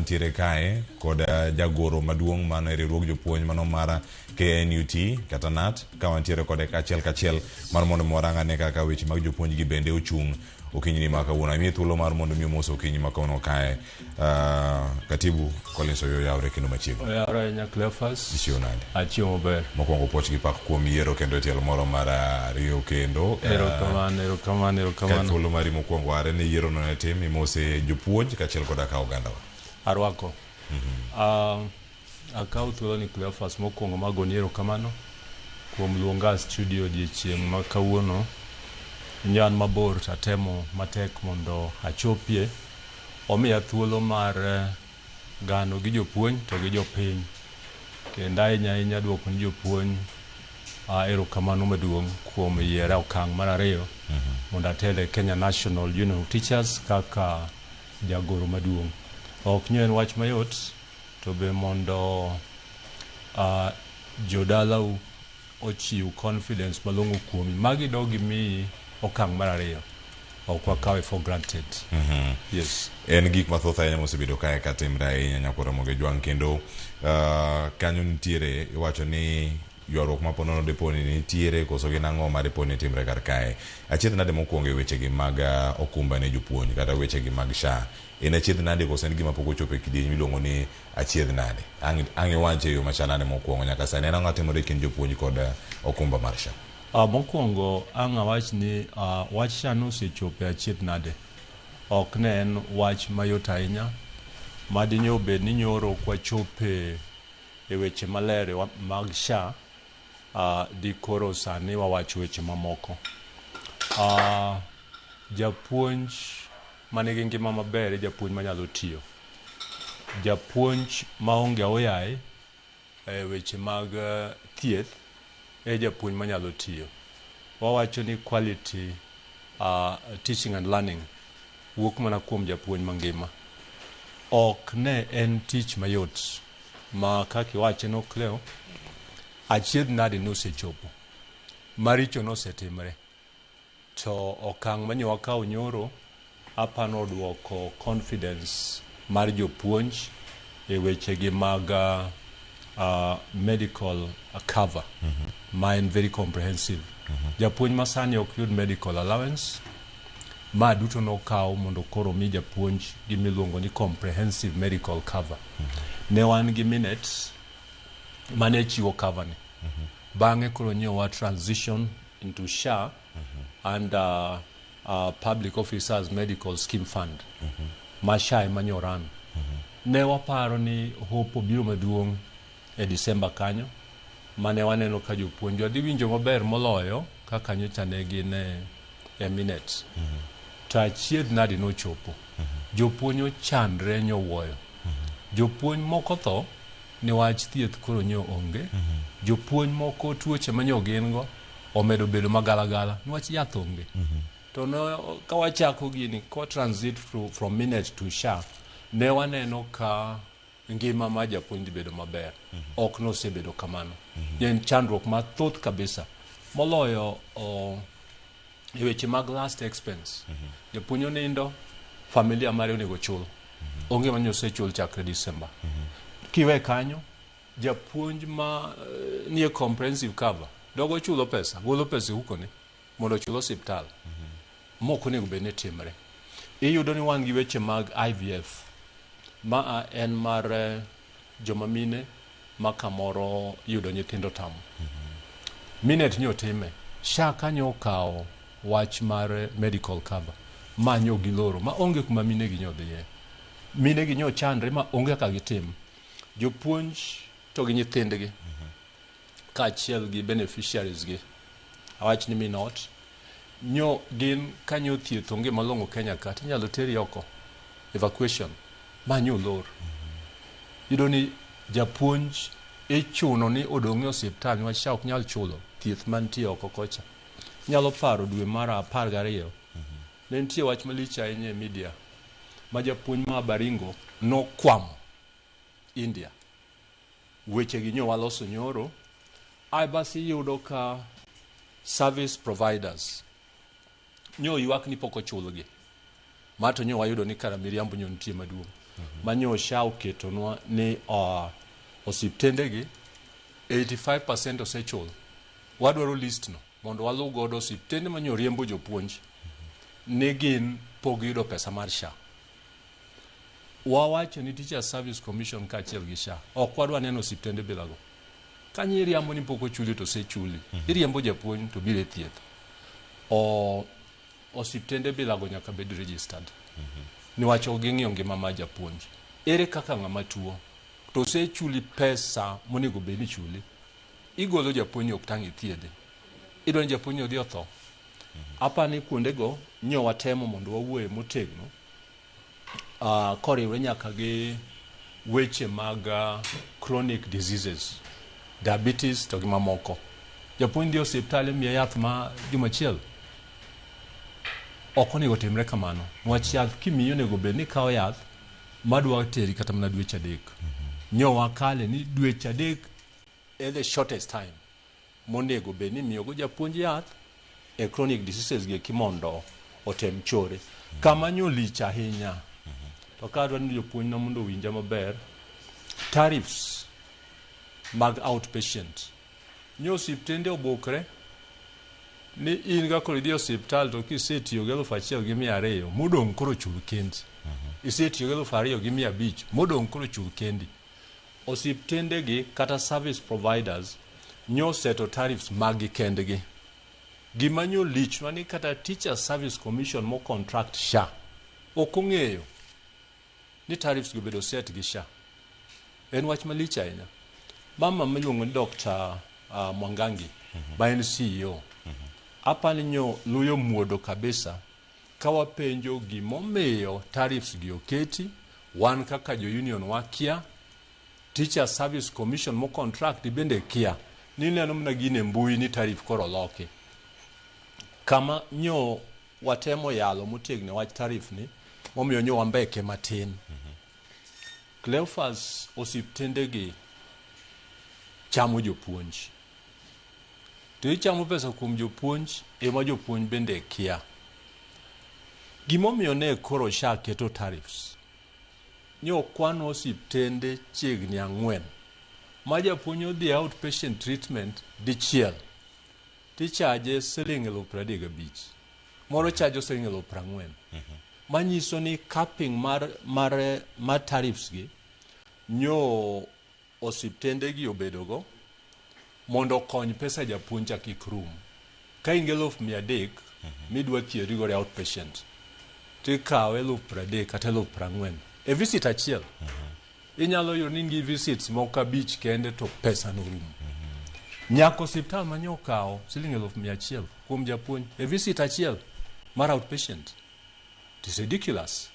wantiere kae kod jagoro maduong' mano e riwruog jopuonj mano mar KNUT kata KNUT ka wantiere kode kachiel kachiel mar mondo mi warang ane kaka weche mag jopuonj gi bende ochung' okinyi ni ma kawuono. Amiye thuolo mar mondo mi omos okinyi ma kawuono kae. Katibu Collins Oyoo yawre kendo machiegni. Oyawre ahinya Cleophas. Ichiew nade? Achiew maber. Mokwongo puoch gi pak kuom yiero kendo e tielo moro mar ariyo kendo. Erokamano, erokamano, erokamano. Ka thuolo mari mokwongo are ne yiero no ne tim imose jopuonj kaachiel koda ka ogandawa. Arwako. Akawo thuolo ni Cleophas mokwongo magoni erokamano kuom luonga e studio odiechieng' ma kawuono. Winjo an mabor to atemo matek mondo achopie. Omiya thuolo mar gano gi jopuonj to gi jopiny. Kendo ahinya ahinya duoko ni jopuonj erokamano maduong' kuom yiera okang' mar ariyo mondo atel e Kenya National Union of Teachers kaka jagoro maduong'. Ok nyo en wach mayot to be mondo jodalau ochiw confidence malong'o kuomi magidog gimiyi okang' mar ariyo ok wakawe for granted. Yes. En gik mathoth ahinya mosebedo kae ka timre ahinya nyaka Ramogi Jwang' kendo kanyo nitiere iwacho ni ywaruok ma ponono dipo ni nitiere koso gin ang'o ma dipo ni timre kar kae. Achiedh nade mokwongo e wechegi mag okumba ne jopuonj kata wechegi mag SHA. En achiedh nade koso en gima pok ochopo e kidieny miluongo ni achiedh nade? Ang' ang' iwache e yo machal nade mokwongo nyaka sani en ang'o timore e kind jopuonj kod okumba mar SHA? Mokwongo ang' awach ni wach SHA nosechopo e achiedh nade. Ok ne en wach mayot ahinya madinyo bed ni nyoro ok wachope e weche maler mag SHA dikoro sani wawacho weche mamoko. Japuonj manigi ngima maber e japuonj manyalo tiyo. Japuonj maonge aoyaye e weche mag thieth e japuonj manyalo tiyo. Wawacho ni quality teaching and learning wuok mana kuom japuonj mangima. Ok ne en tich mayot ma kaka iwache no Cleo, achiedh nade nosechopo. Maricho nosetimre. To okang' manyo wakawo nyoro apano oduoko confidence mar jopuonj e wechegi mag medical cover ma en very comprehensive. Japuonj masani ok yud medical allowance ma duto nokaw mondo koro mi japuonj gimiluongo ni comprehensive medical cover. Ne wan gi minutes mane chiwo cover ni. Bang'e koro nyo wa transition into SHA under Public Officers Medical Scheme Fund ma SHA ema nyo run. Ne waparo ni hope obiro maduong' e December kanyo mane waneno ka jopuonjwa dhi winjo maber moloyo kaka nyocha ne gin e minutes. To achiedh nade nochopo. Jopuonj ochandre nyowuoyo. Jopuonj moko tho niwach thieth koro nyo onge. Jopuonj moko tuoche manyo gin go omedo bedo magalagala niwach yath onge. To no, ka wachako gini ka transit from minute to SHA ne waneno ka ngima mar japuonj dhi bedo maber. Ok nosebedo kamano. En chandruok mathoth kabisa. Moloyo e weche mag last expense. Japuonj onindo, familia mare onego chul. Onge manyo osechul chakre December. Kiwe kanyo, japuonj ma nie comprehensive cover dogo chulo pesa, golo pesa e hukone mondo ochul osiptal. Mok onego bed ni timre. Iyudo ni wan gi weche mag IVF. Ma en mar joma mine ma kamoro yudo nyithindo tamo. Minet ni otime. SHA kanyo okawo wach mar medical cover ma nyo giloro ma onge kuma mine gi nyo dhiye. Mine gi nyo chandre ma onge kaka gitim. Jopuonj to gi nyithindgi kaachiel gi beneficiaries gi awach ni min ot nyo gin kanyo thieth onge malong'o Kenya ka tinyalo teri oko evacuation ma nyo lor. Iyudo ni japuonj ichuno ni odong' e osiptal niwach SHA ok nyal chulo thieth mantie oko kocha. Inyalo paro dwe mar 12 ne nitie wach malich ahinya e media ma japuonj ma Baringo nokwamo India. Weche gi nyo waloso nyoro. Ae basi iyudo ka service providers nyo ywak ni pok ochulgi. Ma to nyo wayudo ni kara miriambo nyo nitie maduong'. ma nyo SHA oketonwa ni osiptendegi 85% osechul. Wadwaro list no mondo waluw godo osiptende manyo riembo jopuonj ni gin pok giyudo pesa mar SHA. Wawacho ni Teacher Service Commission kaachiel gi SHA ok wadwa neno osiptende bilago. Kanyo iriambo ni pok ochuli to osechuli. Iriembo japuonj to biro e thieth. O osiptende bilago nyaka bed registered. Niwach ok ging'iyo ngima mar japuonj. Ere kaka ng'ama tuo to osechuli pesa monego bed ni ichuli. Igolo japuonj ok tang' ithiedhe. Idwa ni japuonj odhi otho. Apa ni kuondego nyo watemo mondo wawuoye motegno koriwre nyaka gi weche mag chronic diseases, diabetes to gi mamoko. Japuonj dhi e osiptal imiye yath ma juma achiel. Ok onego timre kamano. Niwach yath kimiyi onego bed ni ikawo yath madwa teri kata mana dweche 3. Nyo wakale ni dweche 3 e the shortest time monego bed ni imiyogo japuonj yath e chronic diseases gi eki mondo otem chore. Kama nyo lich ahinya, to ka adwa ni jopuonjna mondo owinja maber, tariffs mag outpatient. Nyo osiptende obukre ni in ka koro idhi e osiptal to kisetiyo gi 1200 modong' koro chul kendi. Isetiyo gi 2500 modong' koro chul kendi. Osiptende gi kata service providers nyo seto tariffs mag gi kendgi. Gima nyo lichnwa ni kata Teacher Service Commission mo contract SHA ok ong'eyo ni tariffs go obedo set gi SHA. En wach malich ahinya. Mama miluongo ni Dr. Mwangangi ma en CEO. Apani nyo luyo muodo kabisa ka wapenjo gimomiyo tariffs gi oketi, wan kaka jo union wakia, Teacher Service Commission mo contract bende kia. Ni neno mana gine mbui ni tariff koro oloki. Kama nyo watemo yalo motegno wach tariff ni, momiyo nyo wambeke matin. Cleophas osiptende gi chamo jopuonj. To ichamo pesa kuom jopuonj ema jopuonj bende kia. Gimomiyo ne koro SHA keto tariffs, nyo kwano osiptende chiegni 4 ma japuonj odhi outpatient treatment dichiel tichaje siling 35,000 moro chajo siling 40,000. Manyiso ni capping mar tariffs gi nyo osiptende gi obedogo mondo okony pesa japuonj cha kik rum. Ka in gi 300,000 midwa thiedhri godo e outpatient, tikawe 30,000 kata 40,000 e visit achiel. Inyalo yudo ni in gi visits moko 5 kende to pesa no rumo. Nyaka osiptal manyo okawo siling 100,000 kuom japuonj e visit achiel mar outpatient. It is ridiculous.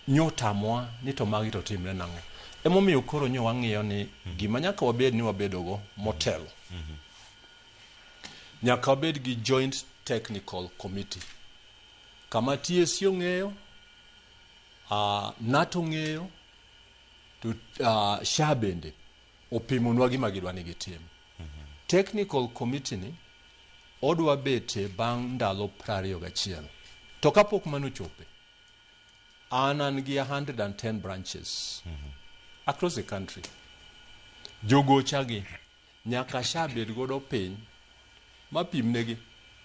Nyo tamwa ni to magi to timre nang'o. Emomiyo koro nyo wang'iyo ni gima nyaka wabed ni wabedogo motelo. Nyaka wabed gi joint technical committee. Kama TSC ong'eyo, NATO ong'eyo, to SHA bende opimonwa gima gidwa ni gitim. Technical committee ni odwa bete bang' ndalo 21. To kapok mano ochope, an gi 110 branches across the country. Jogocha gi nyaka SHA bed godo piny mapimnegi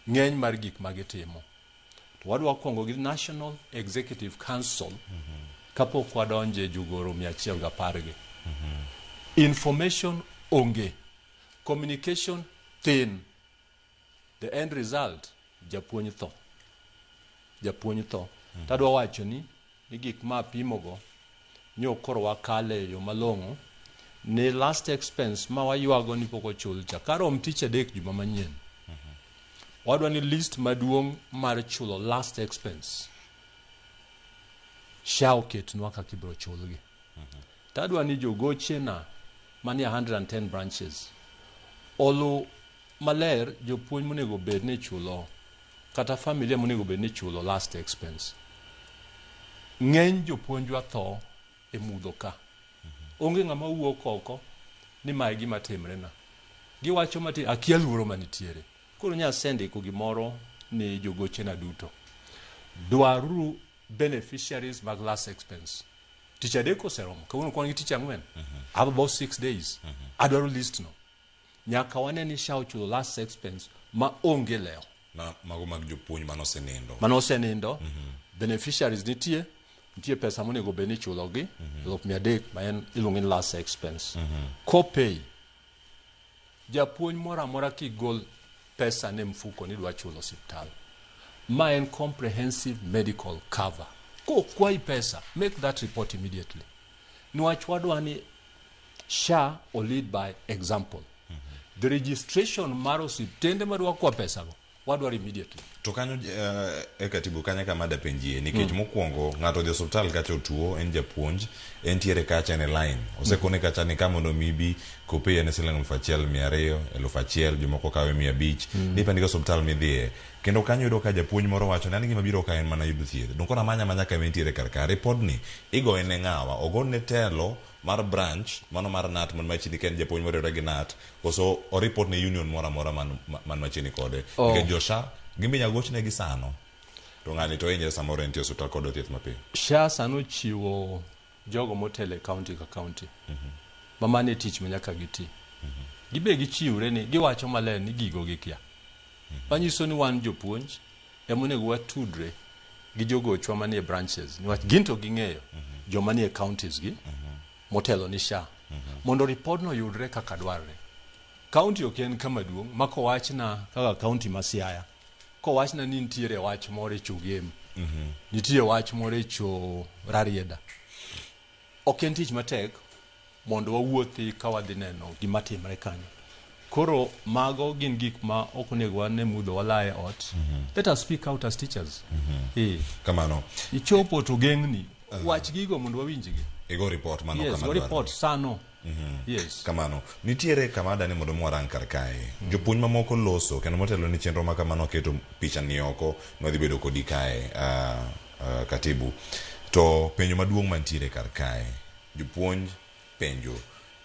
ng'eny mar gik ma gitimo. To wadwa kwongo gi National Executive Council kapok wadonje jogoro 110 gi. Information onge. Communication thin. The end result, japuonj tho. Japuonj tho. Tadwa wacho ni gik ma apimogo nyo koro wakale e yo malong'o ni last expense ma waywago ni pok ochul cha karom tich adek juma manyien. Wadwa ni list maduong' mar chulo last expense SHA oketnwa kaka ibiro chulgi. Tadwa ni jogochena manie 110 branches olu maler jopuonj monego bed ni chulo kata familia monego bed ni chulo last expense. Ng'eny jopuonjwa tho e mudho ka. Onge ng'ama wuok oko ni mae gima timre na. Giwacho mati akia luoro manitiere. Koro nya asendiko gimoro ni jogochena duto. Dwaruru beneficiaries mag last expense. Tich adek oseromo, kawuono kwan gi tich ang'wen. I have about 6 days. Adwaro list no. Nyaka wane ni SHA ochulo last expense ma onge lewo. Ma, mago mag jopuonj manosenindo. Mano osenindo. Beneficiaries nitie, nitie pesa monego bed ni ichulogi, 300,000 ma en iluongo ni last expense. Copay, japuonj moro amora kik gol pesa ne mfuko ni dwa chulo osiptal. Ma en comprehensive medical cover. Kokwayi pesa, make that report immediately. Niwach wadwa ni SHA o lead by example. The registration mar osiptende madwa kwa pesago, wadwaro immediately. To kanyo e katibu kanyo kama dapenjie nikech mokwongo ng'ato odhi e osiptal kacha otuo en japuonj entiere kacha en e line osekone kacha ni ka mondo mi ibi copay en siling 1200, 1000, jomoko kawe 500. Depend gi osiptal midhiye. Kendo kanyo yudo ka japuonj moro wacho ni an gima biro ka en mana yudo thieth. Dong koro amanya amanya kama entiere kar ka. Report ni igoye ne ng'awa? Ogone telo mar branch mano mar KNUT man machiegni ka en japuonj moriwore gi KNUT koso o report ne union moro amora man, man machiegni kode. Oh. Nikech jo SHA gin be nyaka gochne gi sano. To ng'ani to hinyre samoro entie e osiptal kod thieth mapiyo. SHA sano ochiwo jogo motelo e county ka county. Ma mano e tich ma nyaka giti. Gibe gichiwre ni giwacho maler ni gigo gikia. Manyiso ni wan jopuonj ema onego watudre gi jogochwa manie branches niwach gin to ging'eyo joma nie counties gi motelo ni SHA mondo report no yudre kaka dwarre. County ok en kama duong' ma kowachna kaka county ma Siaya kowachna ni nitiere wach moro e Chogem nitie wach moro e Cho Rarieda ok en tich matek mondo wawuothi ka wadhi neno gima timre kanyo. Koro mago gin gik ma ok onego wane mudho wala e ot. Let us speak out as teachers. Eh. Kamano. Ichopo to geng'ni. Wach gigo mondo wawinjgi. Igo report mano Yes, kama go dwarore. report sano. Yes. Kamano. Nitiere kama adani mondo mwarang kar kae. Jopuonj mamoko loso kendo motelo ni chenro ma kamano keto picha ni oko nwadhi bedo kodi kae katibu. To penjo maduong' mantiere kar kae. Jopuonj penjo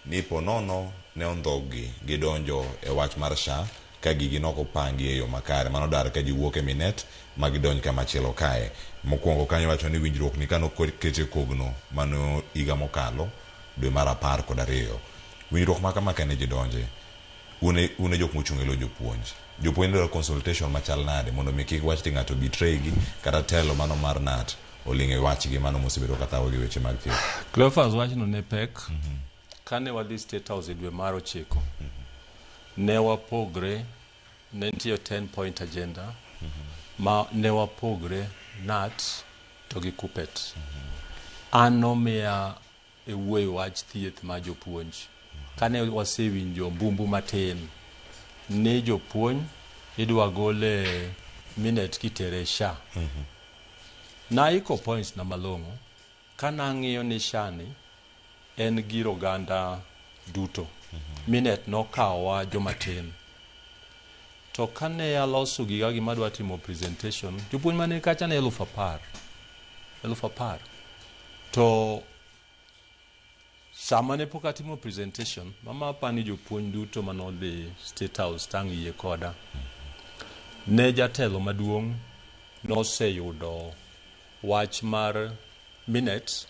ni ponono ne ondhog-gi gidonjo e wach mar SHA ka gigi nok opangi e yo makare. Mano dar ka ji wuok e Minet ma gidonj kama chielo kae. Mokwongo kanyo iwacho ni winjruok ni kanoket e kogno mano higa mokalo dwe mar 12. Winjruok ma kama kane ji donje, une jok mochung' e lo jopuonj. Jopuonj dwaro consultation machal nade mondo mi kik wach ni ng'ato betray gi kata telo mano mar KNUT oling' e wachgi mano mosebedo ka thago gi weche mag thieth. Cleophas wachno ne pek. Kane wadhi State House e dwe mar 9, ne wapogre, ne nitie 10 point agenda ma ne wapogre KNUT to gi KUPPET. An nomiya e wuoyo wach thieth mar jopuonj. Kane wasewinjo mbumbu matin ni jopuonj idwa gol e Minet kitere e SHA. Naiko points na malong'o kanang'iyo ni SHA ni en gir oganda duto. Minet nokawowa jomatin. To kane aloso giga gima adwa timo presentation, jopuonj mane kacha ne 10,000. 10,000. To sama ne pok atimo presentation, mama apani jopuonj duto manodhi State House tang' yie koda. Ne jatelo maduong' noseyudo wach mar Minet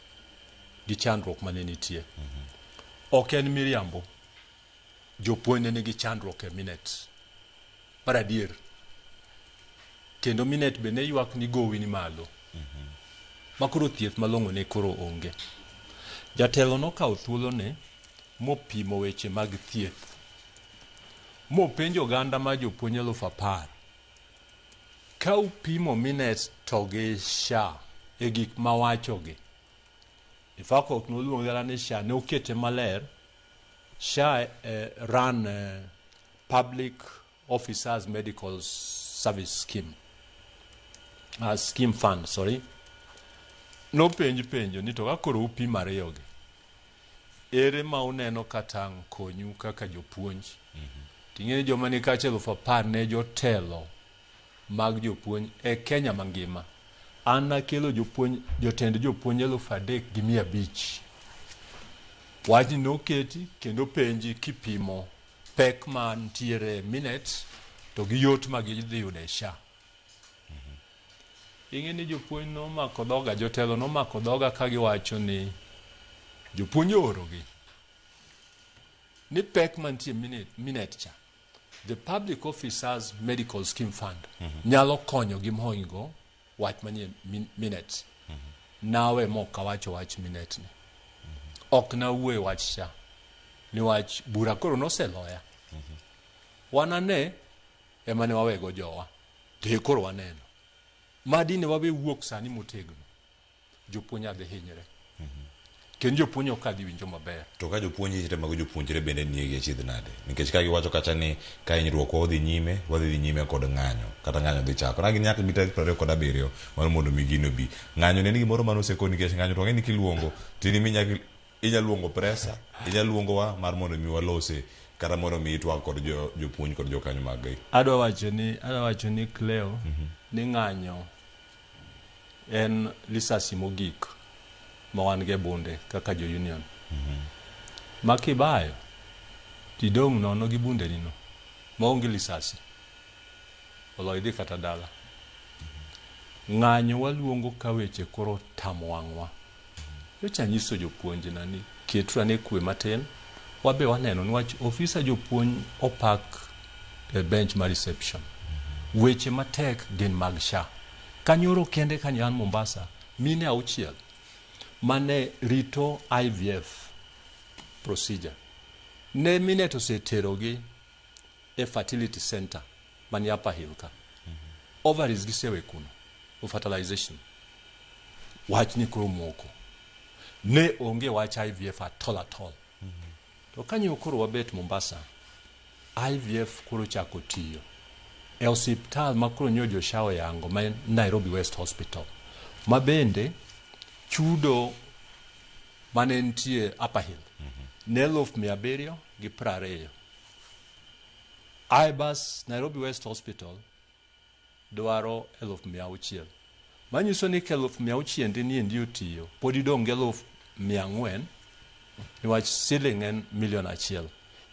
gi chandruok mane nitie. Ok en miriambo. Jopuonj ne nigi chandruok e Minet. Mar adier. Kendo Minet be ne ywak ni gowi ni malo. Ma koro thieth malong'o ne koro onge. Jatelo nokawo thuolone mopimo weche mag thieth. Mopenjo oganda mar jopuonj 10,000. Ka upimo Minet to gi SHA e gik mawachogi. In fact ok noluonge kata ni SHA, ne okete maler. SHA run Public Officers Medical Service Scheme. Scheme Fund, sorry. Nopenj penjo ni to ka koro upimo ariyogi, ere ma uneno ka tang' konyu kaka jopuonj? Ting'e ni joma ni kacha 10,000 ne jotelo mag jopuonj e Kenya mangima. An nakelo jopuonj, jotend jopuonj 3,500. Wachni noketi kendo penji kipimo pek mantiere e Minet to gi yot ma gidhi yudo e SHA. Ing'e ni jopuonj nomako dhoga, jotelo nomako dhoga ka giwacho ni Jopuonj oorogi ni pek mantie minet cha the Public Officers Medical Scheme Fund nyalo konyogi mohingo wach manie minutes. Nawe mok awacho wach minet ni. Ok nawuoye wach cha niwach bura koro noseloya. Wanane ema ne wawego jowa to e koro waneno madine wawe wuok sani motegno jopuonj adhi hinyre kendo jopuonj ok adhi winjo maber. To ka jopuonj hinyre, mago jopuonjre bende nie gi achiedh nade? Nikech ka giwacho kacha ni ka hinyruok wa odhi nyime, wadhi dhi nyime kod ng'anyo, kata ng'anyo dhi chako. Na gin nyaka gi tarik 27 mar mondo mi gino bi. Ng'anyo ne en gimoro mane oseko nikech ng'anyo to wang'e ni kiluongo to in ema inya luongo presa, inya luongowa mar mondo mi walose kata mondo mi itwag kod jopuonj kod jokanyo mag gi. Adwa wacho ni Cleo ni ng'anyo en lisasi mogik ma wan go e bunde kaka jo union. Ma kibayo tidong' nono gi bundeni no maonge lisasi olo idhi kata dala. Ng'anyo waluongo ka weche koro tamo wang'wa. Nyocha anyiso jopuonjna ni ketru ane kwe matin, wabe waneno niwach ofisa jopuonj opak e bench mar reception. Weche matek gin mag SHA. Kanyoro kende kanyo an Mombasa, mine 6 mane rito IVF procedure. Ne mine to oseterogi e fertility center mani Upper Hill ka. Ovaries gisewe kuno for fertilization. Wach ni koro moko. Ne onge wach IVF at all at all. To kanyo koro wabet Mombasa, IVF koro chako tiyo e osiptal ma koro nyo jo SHA oyango ma en Nairobi West Hospital, ma bende chudo mane nitie Upper Hill ne 720,000. Ibas Nairobi West Hospital dwaro 600,000. Manyiso ni ka 600,000 ni endi otiyo, pod idong' gi 400,000 niwach siling en 1 million.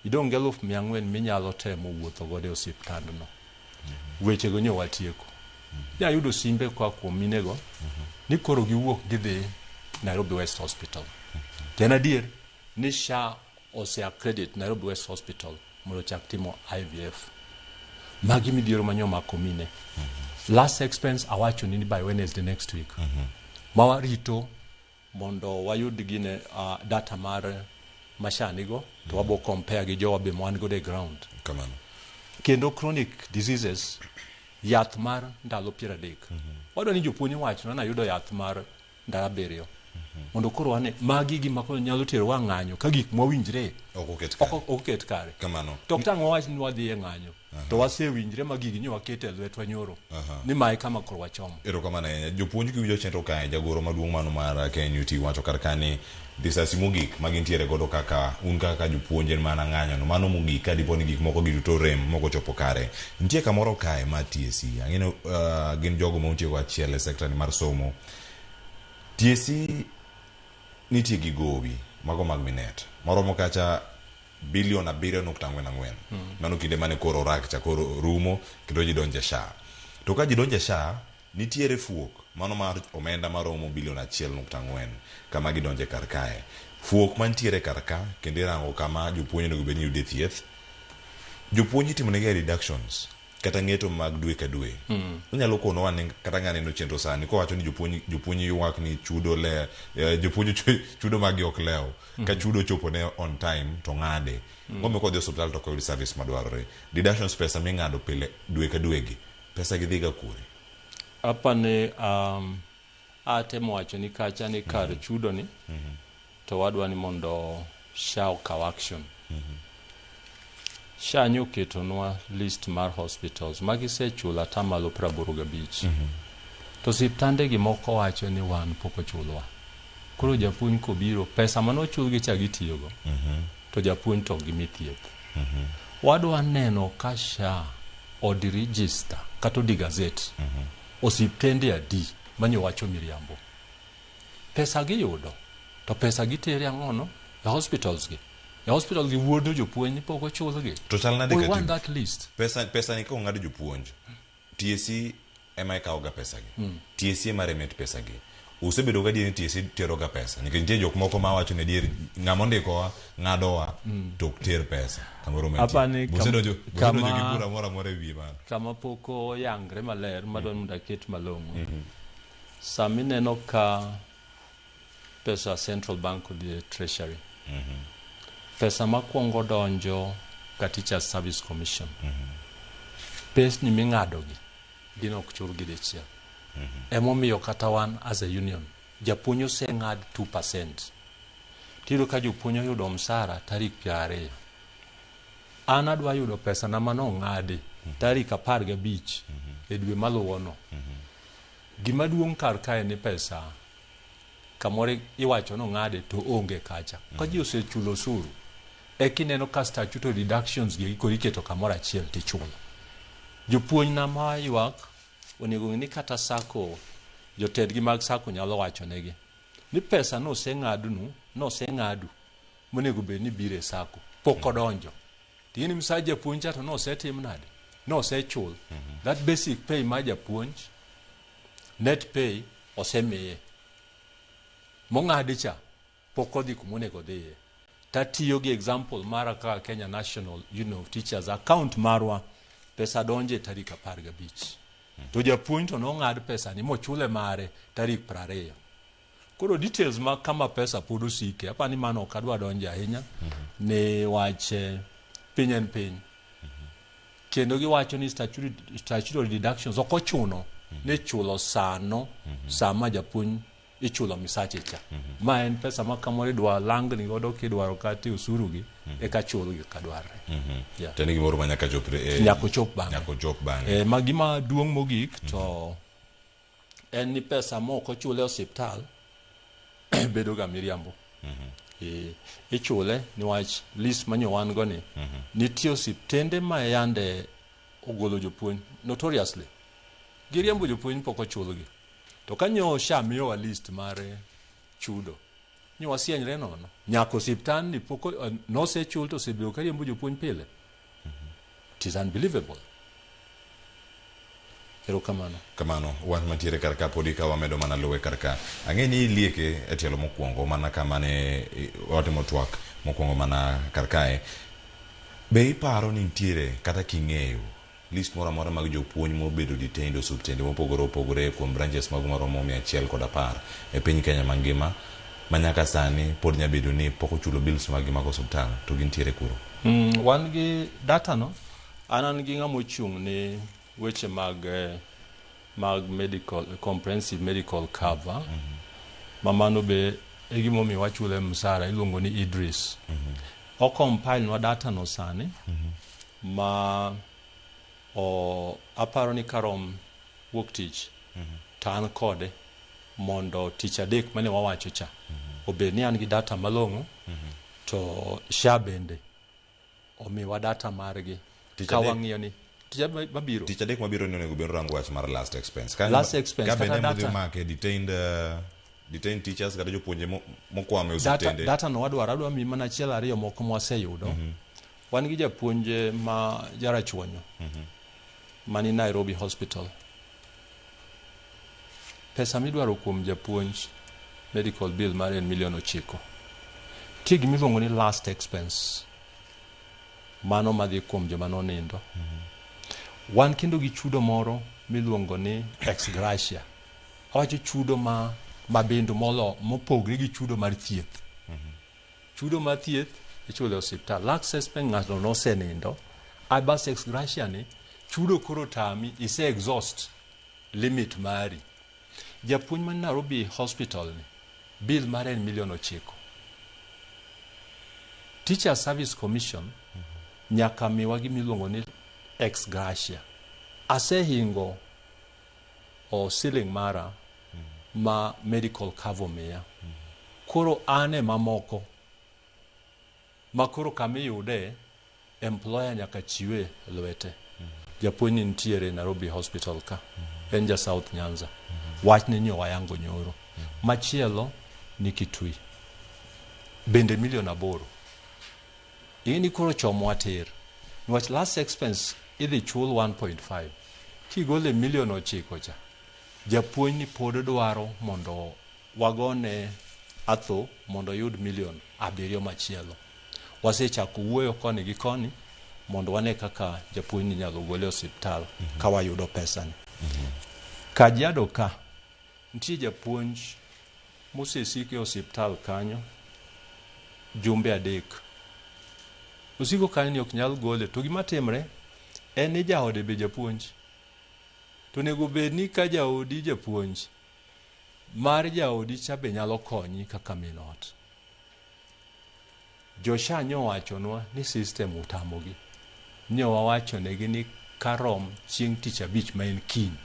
Idong' gi 400,000 minyalo temo wuotho godo e osiptandno. Wechego nyo watieko. Nyayudo simbe koa kuom minego ni koro giwuok gidhi Nairobi West Hospital. To en adier ni SHA ose accredit Nairobi West Hospital mondo ochak timo IVF. Magi midhiero manyo mako mine. Last expense awacho ni by Wednesday next week. Ma warito mondo wayud gine data mar mashanigo to wabo compare gi jowa be mwan godo e ground. Kamano. Kendo chronic diseases yath mar ndalo 30. Wadwa ni jopuonj owachnwa nayudo yath mar ndalo 7. Mondo koro wane magi gima koro nyalo tero wa ng'anyo ka gik mwawinjre ok oket kare. Ok oket kare. Kamano. To ok tang' wawach ni wadhi e ng'anyo. To wasewinjre ma gigi nyo waketo e lwetwa nyoro. Ni mae kama koro wachomo. Erokamano ahinya. Jopuonj kiwinjo chenro kae, jagoro maduong' mano mar KNUT wacho kar ka ni lisasi mogik ma gintiere godo kaka un kaka jopuonj en mana ng'anyo no. Mano mogik ka dipo ni gik moko giduto rem mok ochopo kare. Nitie kamoro kae mar TSC. Ang'e ni gin jogo ma untie go achiel e sekta ni mar somo. TSC nitie gi gowi mago mag minet. Moromo kacha bilion 7.44. Mano kinde mane koro rak cha koro rumo kendo ji donje SHA. To ka ji donje SHA, nitiere fuok mano mar omenda maromo bilion 1.4 kama gidonje kar kae. Fuok mantiere kar ka kendo irango kama jopuonj onego bed ni yude thieth. Jopuonj itimo negi deductions kata ng'eto mag dwe ka dwe. Onyalo konowa ni kata ng'aneno chenro sani kowacho ni jopuonj ywak ni chudo le jopuonj chudo magi ok lew. Ka chudo chopo ne on time to ng'ade. Ng'ome kodhi osiptal to ok oyud service madwarore. Deductions pesa ming'ado pile dwe ka dwe gi. Pesa gi dhiga kure? Apani atemo wacho ni kacha ni kar chudo ni to wadwa ni mondo SHA okaw action. SHA nyo oketonwa list mar hospitals ma gisechulo atamalo 85. To osiptande gi moko wacho ni wan pok ochulwa. Koro japuonj kobiro, pesa manochulgi cha gitiyogo. To japuonj to ok gimi thieth. Wadwa neno ka SHA odi register kata odi gazette osiptende adi manyo wacho miriambo. Pesa giyudo to pesa gitere ang'ono e hospitals gi. E hospital gi wuondo jopuonj ni pok ochulgi. To chal nade We Katibu? want that list. Pesa ni ka ong'ad jopuonj, TSC ema ikawo ga pesa gi. TSC ema remit pesa gi. Usebedo gadier ni TSC tero ga pesa nikech nitie jok moko ma wacho ni adier ng'ama ondikowa ng'adowa to ok ter pesa kamoro ma Apani nitie. Usedonjo gi bura moro amora e wiye mano. Kama pok oyangre maler madwa ni mondo aket malong'o. Sama ineno ka pesa Central Bank odhi e Treasury, pesa makwongo donjo ka Teachers Service Commission, pesni ming'adogi gin ok chulgi dichiel. Emomiyo kata wan as a union, japuonj oseng'ad 2%. Tiyudo ka jopuonj oyudo msara tarik 20. An adwa yudo pesa na manong'adi tarik 15 e dwe maluwono. Gima duong' kar kae ni pesa kamoro iwacho nong'ade to onge kacha. Ka ji osechulo osuru, eka ineno ka statutory deductions gi koro iketo kamoro achiel tichulo. Jopuonj na ma ywak onego ng'e ni kata sako jotendgi mag sako nyalo wacho negi ni pesa noseng'adnu noseng'adu monego bed ni biro e sako pok odonjo. Ting'e ni msach japuonj cha to nosetim nade? Nosechul. That basic pay mar japuonj, net pay osemiye. Mong'adi cha pok odhi kuma onego odhiye. Tatiyo gi example mara kaka Kenya National Union of Teachers account marwa pesa donje tarik 15. To japuonj to nong'ad pesa ni mochule mare tarik 20. Koro details ma kama pesa pod osike, apani mano ok adwa donje ahinya ni wach piny en piny. Kendo giwacho ni statutory deductions ok ochuno ni chulo sano sama japuonj ichulo misache cha. Ma en pesa ma kamoro idwa langni godo kidwaro kata osuru gi eka chulgi ka dwarre. Yeah. To en gimoro ma nyaka chop Nyaka ochop bang'e. Nyaka ochop bang'e. Ma gima duong' mogik to en ni pesa mok ochule e osiptal bedo ga miriambo. Ichule niwach list manyo wan go ni nitie osiptende ma yande ogolo jopuonj notoriously. Giriembo jopuonj pok ochulgi. To ka nyo SHA miyowa list mar chudo, nyo wasienyre nono. Nyaka osiptand ni pok nosechul to osebedo ka riembo jopuonj pile. It is unbelievable. Erokamano. Kamano, wach mantiere kar ka podi ka wamedo mana luwe kar ka. Ang'e ni ilieke e tielo mokwongo mana kama ne watimo twak mokwongo mana kar kae. Be iparo ni nitiere kata king'eyo list moro amora mag jopuonj mobedo detained e osiptende mopogore opogore kuom branches mago maromo 110 e piny Kenya mangima ma nyaka sani pod nyabedo ni pok ochulo bills mag gi mag osiptal to gintiere kuro? Wan gi data no, an gi ng'ama ochung' ne weche mag mag medical comprehensive medical cover ma mano be e gimomiyo wachule msara iluongo ni Idris. O compile nwa data no sani ma o aparo ni karom wuok tich to an kode mondo tich adek mane wawacho cha obed ni an gi data malong'o to SHA bende omiwa data margi Tich ka adek- wang'iyo ni tich adek mabiro Tich adek mabiro ni onego bed orango wach mar last expense. Ka Last expense, ka kata bende modhi data. make detained teachers kata jopuonje mokwamo e data, osiptende. data no wadwaro adwa miyi mana achiel ariyo moko mwaseyudo wan gi japuonj ma jarachuonyo mani Nairobi Hospital pesa midwaro kuom japuonj medical bill mare en milion 9 nitie gimiluongo ni last expense mano madhi kuom joma nonindo wan kendo gi chudo moro miluongo ni ex gratia awacho chudo ma mabendo molo mopogre gi chudo mar thieth chudo mar thieth ichulo e osiptal last expense ng'ato nosenindo abas ex gratia ni chudo koro tami ise exhaust limit mari japuonj man Nairobi Hospital ni bill mare en milion 9 Teacher Service Commission nyaka miwa gimiluongo ni ex gratia asehingo o ceiling mara ma medical cover miya koro an e mamoko ma koro kamiyude employer nyaka chiwe lwete japuonj ni nitiere Nairobi Hospital ka en ja South Nyanza wachne nyo wayango nyoro machielo ni Kitui bende milion 8 ing'e ni koro chomwa tir niwach last expense idhi chul 1.5 kigole milion 9 cha japuonj ni pod dwaro mondo wagone atho mondo oyud milion 7 machielo. Wasechako wuoyo koni gi koni mondo wane kaka japuonj ni inyalo gol e osiptal ka wayudo pesani. Kajiado ka nitie japuonj mosesiko e osiptal kanyo jumbe 3. Osiko kanyo ni ok nyal gole to gima timre en ni jaode be japuonj. To onego bed ni ka jaodi japuonj, mar jaodi cha be nyalo konyi kaka min ot. Jo SHA nyowachonwa ni system otamogi. Nyowawachonegi ni karom chieng' tich abich ma en kiny,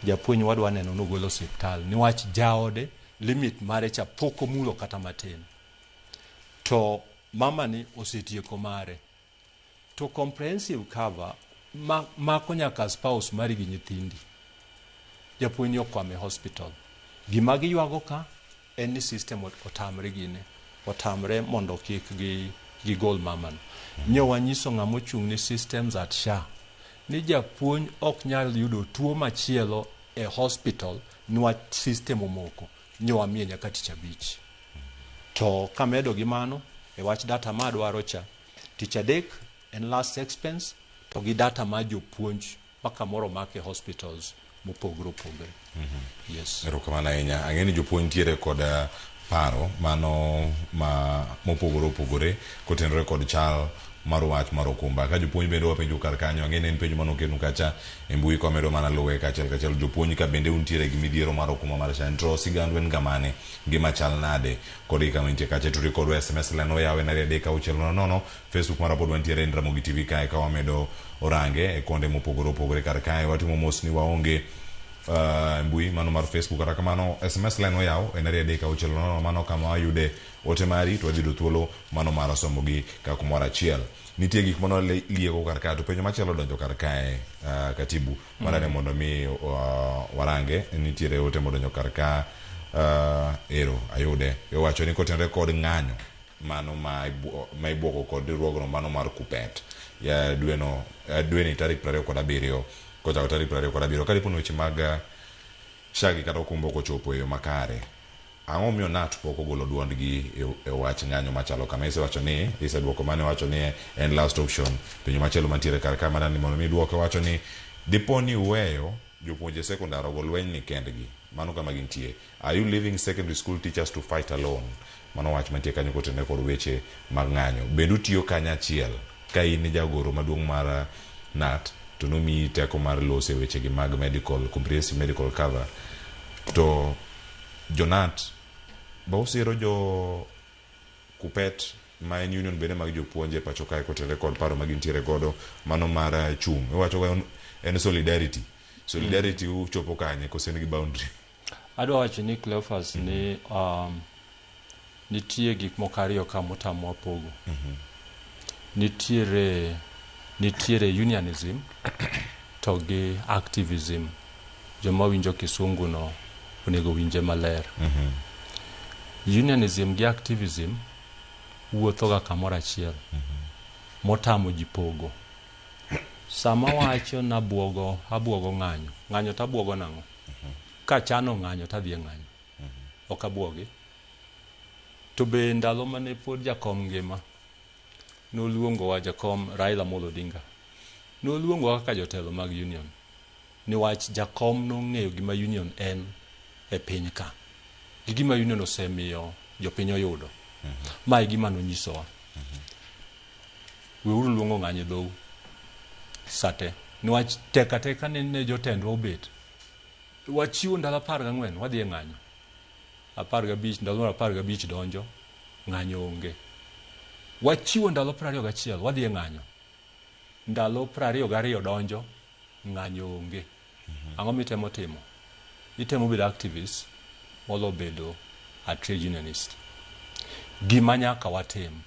japuonj wadwa neno nogol osiptal niwach jaode limit mare cha pok omulo kata matin. To mama ni osetieko mare. To comprehensive cover mako nyaka spouse mari gi nyithindi. Japuonj ni okwamo e hospital. Gima giywago ka en ni system otamre gine. Otamre mondo kik gigol mamano. Nyo wanyiso ng'ama ochung' ni systems at SHA ni japuonj ok nyal yudo tuo machielo e hospital niwach system omoko. Nyo wamiye nyaka tich abich. To kamedo gi mano, e wach data ma adwaro cha, tich adek en last expense to gi data ma jopuonj ma kamoro omako e hospitals mopogore opogore. Yes. Erokamano ahinya. Ang'e ni jopuonj nitiere kod paro mano ma mopogore opogore kotenore kod chal mar wach mar okumba. Ka jopuonj bende wapenjo kar kanyo, ang'e ni en penjo mane oketnu kacha e mbui kwamedo mana luwe kachiel kachiel. Jopuonj ka bende untiere gi midhiero mar okumba mar SHA, to sigandu en gamane, ngima chal nade kod gi kama intie kacha. Tudri kodwa SMS line oyaw en 23600, Facebook marwa pod wantiere en Ramogi TV kae ka wamedo orange e konde mopogore opogore kar kae. Watimo mos ni waonge mbui mano mar Facebook, kata kamano SMS line oyaw en 23600, mano kama wayude ote mari to wadhi yudo thuolo mano mar somogi ka kumoro achiel. Nitie gik mano lieko kar kae to penjo machielo donjo kar kae, katibu mana ne mondo mi warange. Nitiere ote modonjo kar ka, ero ayude. Iwacho ni kotenore kod ng'anyo mano ma ibuogo kod riwruogno mano mar KUPPET ya dweno dweni tarik 27 kochako tarik 27 ka dipo ni weche mag SHA gi kata okumba ok ochopo e yo makare, ang'o momiyo KNUT pok ogolo duondgi e wach ng'anyo machalo kama? Isewacho ni iseduoko mane wacho ni en last option. Penjo machielo mantiere kar ka mana ni mondo mi duoke wacho ni dipo ni uweyo jopuonje sekondar ogo lweny ni kendgi, mano kama gintie. Are you leaving secondary school teachers to fight alone? Mano wach mantie kanyo kotenore kod weche mag ng'anyo. Bende utiyo kanyachiel ka in jagoro maduong' mar KNUT to nomiyi teko mar loso e wechegi mag medical comprehensive medical cover, to jo KNUT ba usiro jo KUPPET ma en union bende mag jopuonj e pacho kae kotenore kod paro ma gintiere godo mano mar chung'. Iwacho ga en solidarity. Solidarity uchopo kanye koso en gi boundary? Adwa wacho ni Cleophas ni nitie gik moko ariyo ka motamwa pogo. Nitiere unionism to gi activism. Joma winjo kisungu no onego winje maler. Unionism gi activism wuotho ga kamoro achiel. Motamo ji pogo. Sama wacho nabuogo, abuogo ng'anyo. Ng'anyo to abuogo nang'o? Kachano ng'anyo to adhi e ng'anyo. Ok abuogi. To be ndalo mane pod jakom ngima, noluongowa jakom Raila Amolo Odinga. Noluongowa kaka jotelo mag union. Niwach jakom nong'eyo gima union en e piny ka. Gi gima union osemiyo jopiny oyudo. Ma e gima nonyisowa. Weuru luongo ng'anyo e dhou sate. Niwach tek ateka ni ne jotendwa obet. Wachiwo ndalo 14 wadhi e ng'anyo. 15 ndalo mar 15 donjo, ng'anyo onge. Wachiwo ndalo 21 wadhi e ng'anyo. Ndalo 22 donjo, ng'anyo onge. Ang'o mitemo timo? Itemo bedo activist molo bedo a trade unionist. Gima nyaka watim.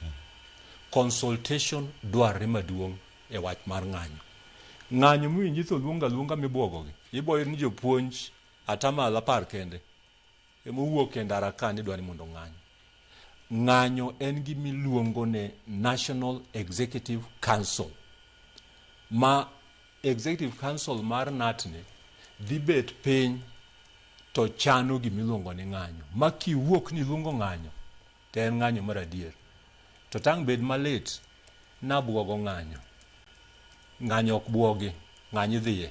Consultation dwarre maduong' e wach mar ng'anyo. Ng'anyo miwinji to luongo aluonga mibuogogi. Ibo yudo ni jopuonj 10% kende emowuok e ndara ka ni dwa ni mondo ong'any. Ng'anyo en gimiluongo ni National Executive Council. Ma Executive Council mar KNUT ni dhi bet piny to chano gimiluongo ni ng'anyo. Ma kiwuok ni iluongo ng'anyo, to en ng'anyo mar adier. To tang' bed malit, nabuogo ng'anyo. Ng'anyo ok buogi, ng'anyo idhiye.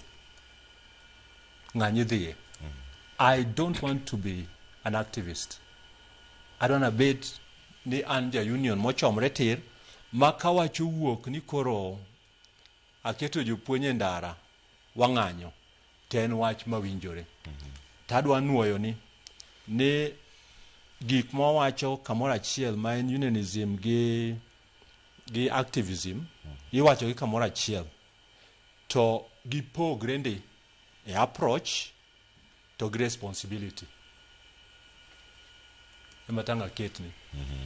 Ng'anyo idhiye. I don't want to be an activist. Adwa nabed ni an ja union mochomre tir, ma kawacho wuok ni koro aketo jopuonj e ndara, wang'anyo, to en wach mawinjore. To adwa nuoyo ni gik mwawacho kamoro achiel ma en unionism gi activism, iwacho gi kamoro achiel, to gipogre ndi e approach to gi responsibility. Ema tang' aketni.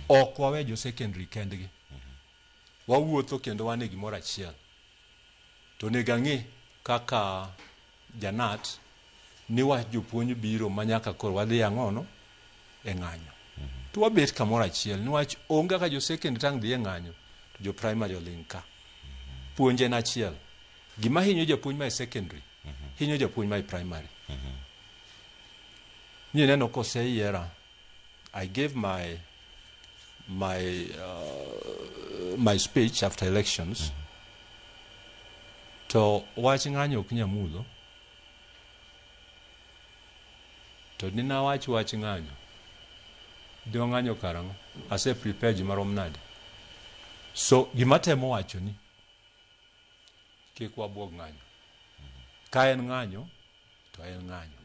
Ok wawe jo secondary kendgi. Wawuotho kendo wan e gimoro achiel. To onego ang'e kaka janat ni wach jopuonj biro ma nyaka koro wadhi ang'ono e ng'anyo. To wabet kamoro achiel niwach onge kaka jo secondary tang' dhi e ng'anyo to jo primary oling' ka. Puonj en achiel. Gima hinyo japuonj ma e secondary hinyo japuonj ma e primary. Ni neno koseyiera, I gave my speech after elections. To wach ng'anyo ok nyamulo. To ni nawach wach ng'anyo. De wang'anyo karang'o? Ase prepare ji marom nade? So gima temo wacho ni kik wabuog ng'anyo. Ka en ng'anyo to en ng'anyo.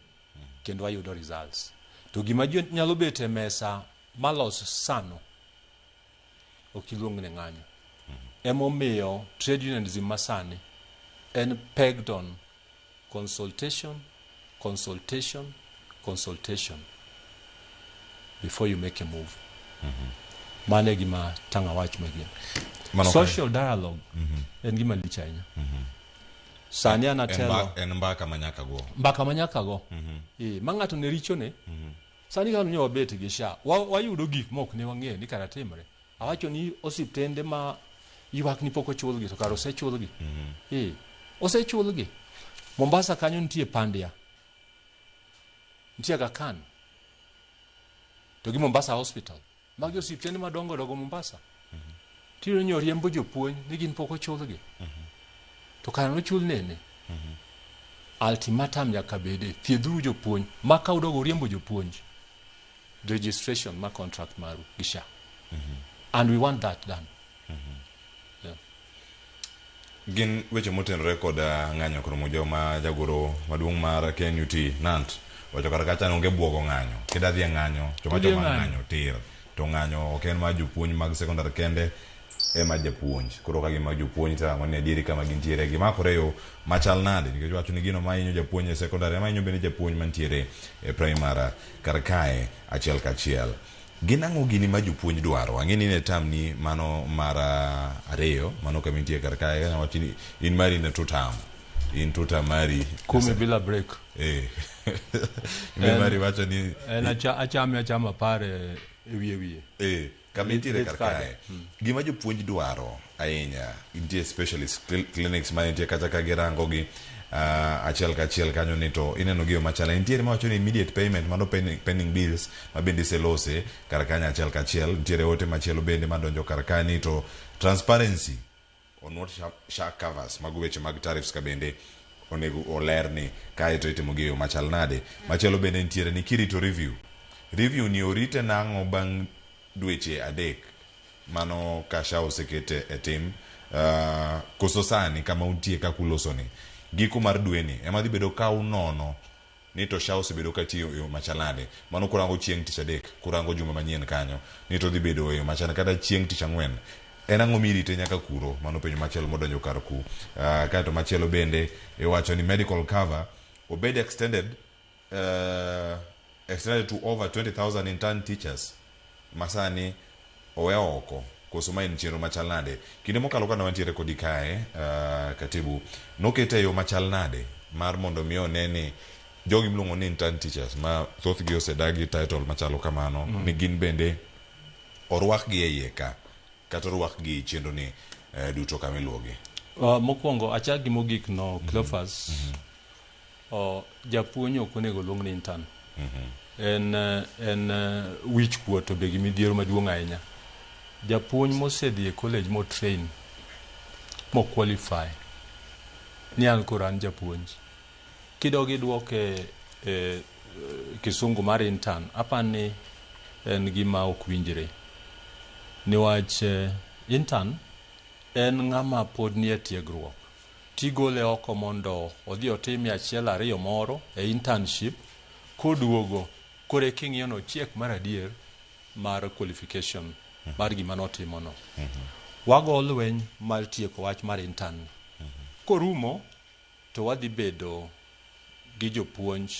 Kendo wayudo results. To gima nyalo bet e mesa malos sano ok iluong ni ng'anyo. Emomiyo trade unionism masani en pegged on consultation, consultation, consultation before you make a move. Mano e gima tang' awach magin. Social dialogue en gima lich ahinya. Sani an atelo en mbaka ma nyaka go. Mbaka ma nyaka go. Ma ng'ato ne richone. Sani ka nyo wabet gi SHA, wayudo gik mok ne wang'eyo ni kara timre. Awacho ni osiptende ma ywak ni pok ochulgi to kara osechulgi. Osechulgi. Mombasa kanyo nitie Pandia. Nitie Aga Khan. To gi Mombasa Hospital. Magi osiptende madongo dongo Mombasa. Tiyudo ni oriembo jopuonj ni gin pok ochulgi. To kara nochul nene. Ultimatum nyaka bede. Thiedhuru jopuonj. Ma ka udogo riembo jopuonj. Registration ma contract maru gi SHA. And we want that done. Yeah. Gin weche motenore kod ng'anyo kod joma jagoro maduong' mar KNUT NANT wacho kar kacha onge buogo ng'anyo. Kida dhi e ng'anyo, choma choma ng'anyo tir. To ng'anyo ok en mar jopuonj mag secondary kende, ema japuonj. Koro ka gima jopuonj to ni adieri kama gintiere gimakore yo machal nade nikech wacho ni gino ma hinyo japuonj e secondary ema hinyo bende japuonj mantiere e primary kar kae achiel kachiel. Gin ang'o gini ma jopuonj dwaro? Ang'e ni ne term ni mano mar ariyo, mano kama intie kar kae, kanya wacho ni in mari ne two term. In two term mari. Kumi bila break. In mari wacho ni en achame achama pare e wiye wiye. Kama intiere kar kae. Gima jopuonj dwaro ahinya, nitie specialist clinics ma nitie kacha ka girango gi achiel kachiel kanyo ni to ineno gi yo machal. Nitiere mawacho ni immediate payment mano pending bills ma bende iselose kar kanyo achiel kachiel. Nitiere ote machielo bende madonjo kar kae ni to transparency on what SHA covers. Mago weche mag tariffs ka bende onego olerni kae to itimo gi e yo machal nade. Machielo bende nitiere ni kirito review. Review ni orite nang'o bang' dweche 3 mano ka SHA osekete e tim. Koso sani kama untie kaka uloso ni giko mar dweni ema dhi bedo ka unono ni to SHA osebedo ka tiyo e yo machal nade. Mano kurango chieng' tich adek, kurango juma manyien kanyo ni to dhi bedo e yo machal kata chieng' tich ang'wen. En ang'o mirite nyaka kuro? Mano penjo machielo modonjo kar ku. Kaeto machielo bende iwacho ni medical cover obed extended to over 20,000 intern teachers masani owe oko. Koso ma en chenro machal nade? Kinde mokalo kane wantiere kodi kae, katibu, nokete e yo machal nade mar mondo mi one ni jogi miluongo ni intern teachers ma thothgi osedagi title machalo kamano, ni gin bende orwakgi e iye ka kata orwakgi e chenro ni duto kama iluwogi. Mokwongo achak gi mogik no, Cleophas. Japuonj ok onego oluong ni intern. En en wich kuot to be gi midhiero maduong' ahinya. Japuonj mosedhi e college mo train mo qualify ni an koro an japuonj. Kidog idwoke e kisungu mar intern, apani en gima ok winjre. Niwach intern en ng'ama pod nie tiegruok. Tigole oko mondo odhi otimie achiel ariyo moro e internship, koduogo koro eka ing'iyo ni ochiek mar adier mar qualification mar gima notimono. Wago lweny mar tieko wach mar intern. Korumo to wadhi bedo gi jopuonj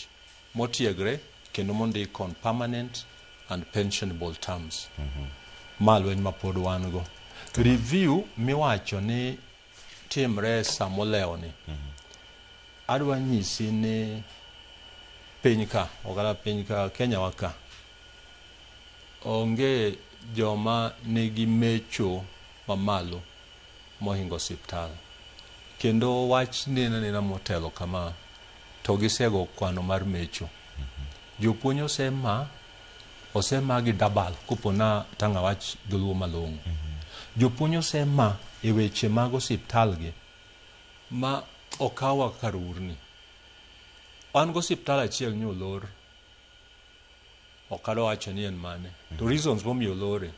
motiegre kendo mondik on permanent and pensionable terms. Ma lweny ma pod wan go. Review miwacho ni timre samolewo ni. Adwa nyisi ni piny ka, okata piny ka, Kenya wa ka, onge joma nigi mecho mamalo mohingo osiptal. Kendo wach nena nena motelo kama, to gisego kwano mar mecho. Jopuonj osema, osema gi dabal kopo na tang' awach dholuo malong'o. Jopuonj osema e weche mag osiptal gi ma okawa kar urni. Wan go osiptal achiel ni olor, ok adwa wacho ni en mane, to reasons momiyo olore.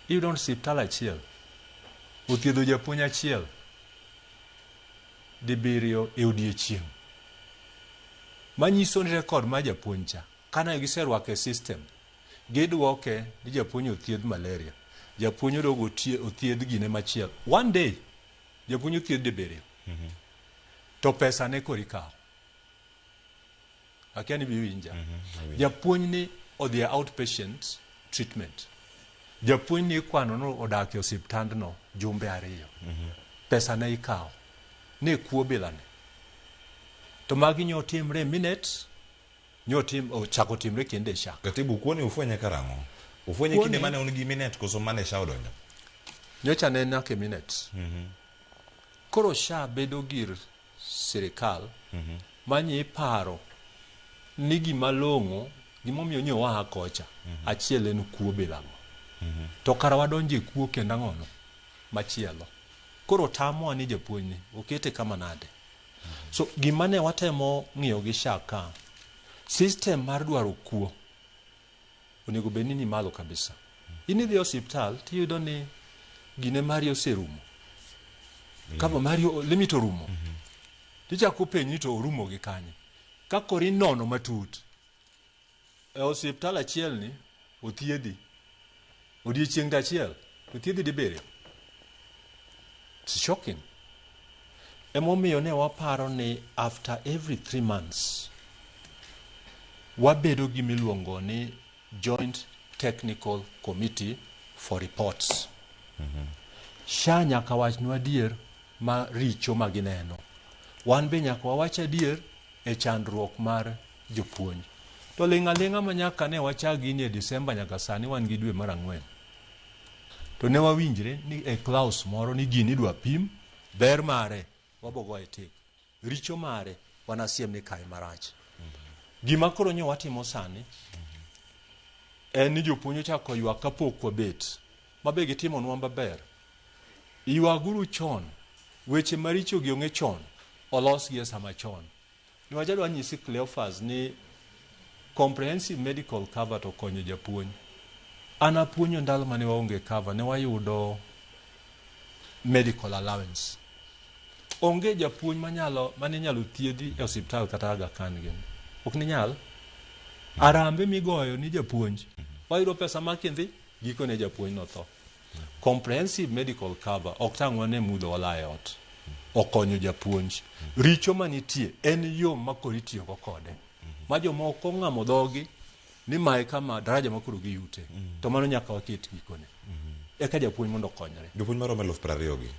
Iyudo ni osiptal achiel othiedho japuonj achiel dibiriyo e odiechieng'. Manyiso ni record mar japuonj cha, kane giserwako e system, gidwoke ni japuonj othiedh malaria, japuonj odog othiedh gine machielo. One day, japuonj othiedh dibiriyo. To pesa ne koro ikawo. Akia ni biwinja. Japuonj ni odhi e outpatient treatment. Japuonj ni ikwano ni odak e osiptandno jumbe ariyo. Pesa ne ikawo. Ne kuo bilane. To magi nyo timre minute, nyo tim, ochako timre kendo e SHA. Katibu, kuoni ufwenye karang'o? Ufwenye Kuoni- kinde mane un gi Minet koso mane SHA odonjo? Nyocha ne nyaka e minute. Koro SHA bedo gir sirikal manyi iparo ni gima long'o gimomiyo nyo waa kocha achiel en kuo bilago. To kara wadonjo e kuo kendo ang'ono machielo. Koro tamowa ni japuonj ni okete kama nade. So gima ne watemo ng'iyo gi SHA ka, system mar dwaro kuo onego bed ni ni malo kabisa. In idhi e osiptal tiyudo ni gine mari oserumo. Kama mari limit orumo. Tichako penji ni to orumo gi kanye. Ka koro inono matut, e osiptal achiel ni othiedhi. Odiechieng' to achiel, othiedhi dibiriyo. It's shocking. Emomiyo ne waparo ni after every 3 months, wabedo gi miluongo ni Joint Technical Committee for Reports. SHA nyaka wachnwa adier ma richo ma gineno. Wan be nyaka wawach adier e chandruok mar jopuonj. To ling' aling'a ma nyaka ne wachak gini e Disemba nyaka sani wan gi dwe mar ang'wen. To ne wawinjre ni e clause moro ni gini idwa pim, ber mare wabogoye tik, richo mare wanasiem ni kae marach. Gima koro nyo watimo sani en ni jopuonj ochako ywak kapok wabet, mabe gitimonwa maber. Ywaguru chon, weche maricho gi ong'e chon, olosgi e sama chon. Niwach adwa nyisi Cleophas ni comprehensive medical cover to konyo japuonj. An apuonjo ndalo mane waonge cover, ne wayudo medical allowance. Onge japuonj manyalo mane inyalo thiedhi e osiptal kata Aga Khan gini. Ok ninyal. Arambe migoyo ni japuonj. Wayudo pesa ma kindhi, gikone japuonj notho. Comprehensive medical cover ok tang' wane mudho wala e ot. Okonyo japuonj. Richo manitie en yo ma koro itiyogo kode. Ma jomoko ong'amo dhogi ni mae kama daraja ma koro giyute. To mano nyaka waket gikone. Eka japuonj mondo okonyre. Jopuonj maromo 20,000 gi.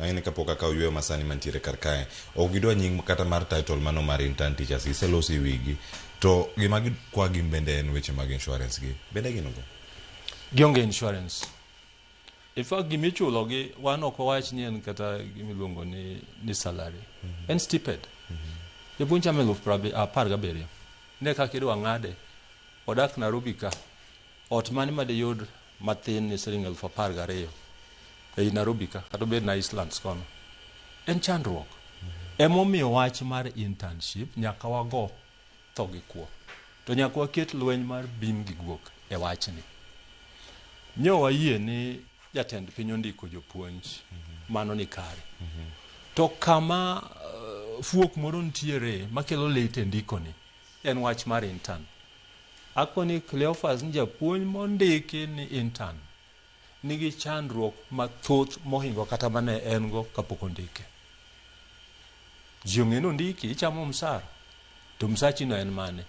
Ang'e ni kapok akawo yueyo masani mantiere kar kae, ok gidwa nying kata mar title mano mar intern teachers, giseloso e wigi. To gima gikwa gin bende en weche mag insurance gi. Bende gin go? Gionge insurance. In fact, gimichulo gi wan ok wawach ni en kata gimiluongo ni salary. En stipend. Japuonj chamo 17,000. Ne kaka idwa ng'ade. Odak Nairobi ka. Ot mane madiyud mathin ni siling 12,000 ei Nairobi ka, kata obed na Eastlands kono. En chandruok. Emomiyo wach mar internship nyaka wago tho gi kwo. To nyaka waket lweny mar bim gi guok e wachni. Nyo wayie ni jatend piny ondiko jopuonj, mano ni kare. To kama fuok moro nitiere makelo lit e ndikoni en wach mar intern. Akoni Cleophas ni japuonj mondiki ni intern nigi chandruok mathoth mohingo kata mane en go kapok ondike. Ji ong'e ni ondiki, ichamo msara, to msachino en mane?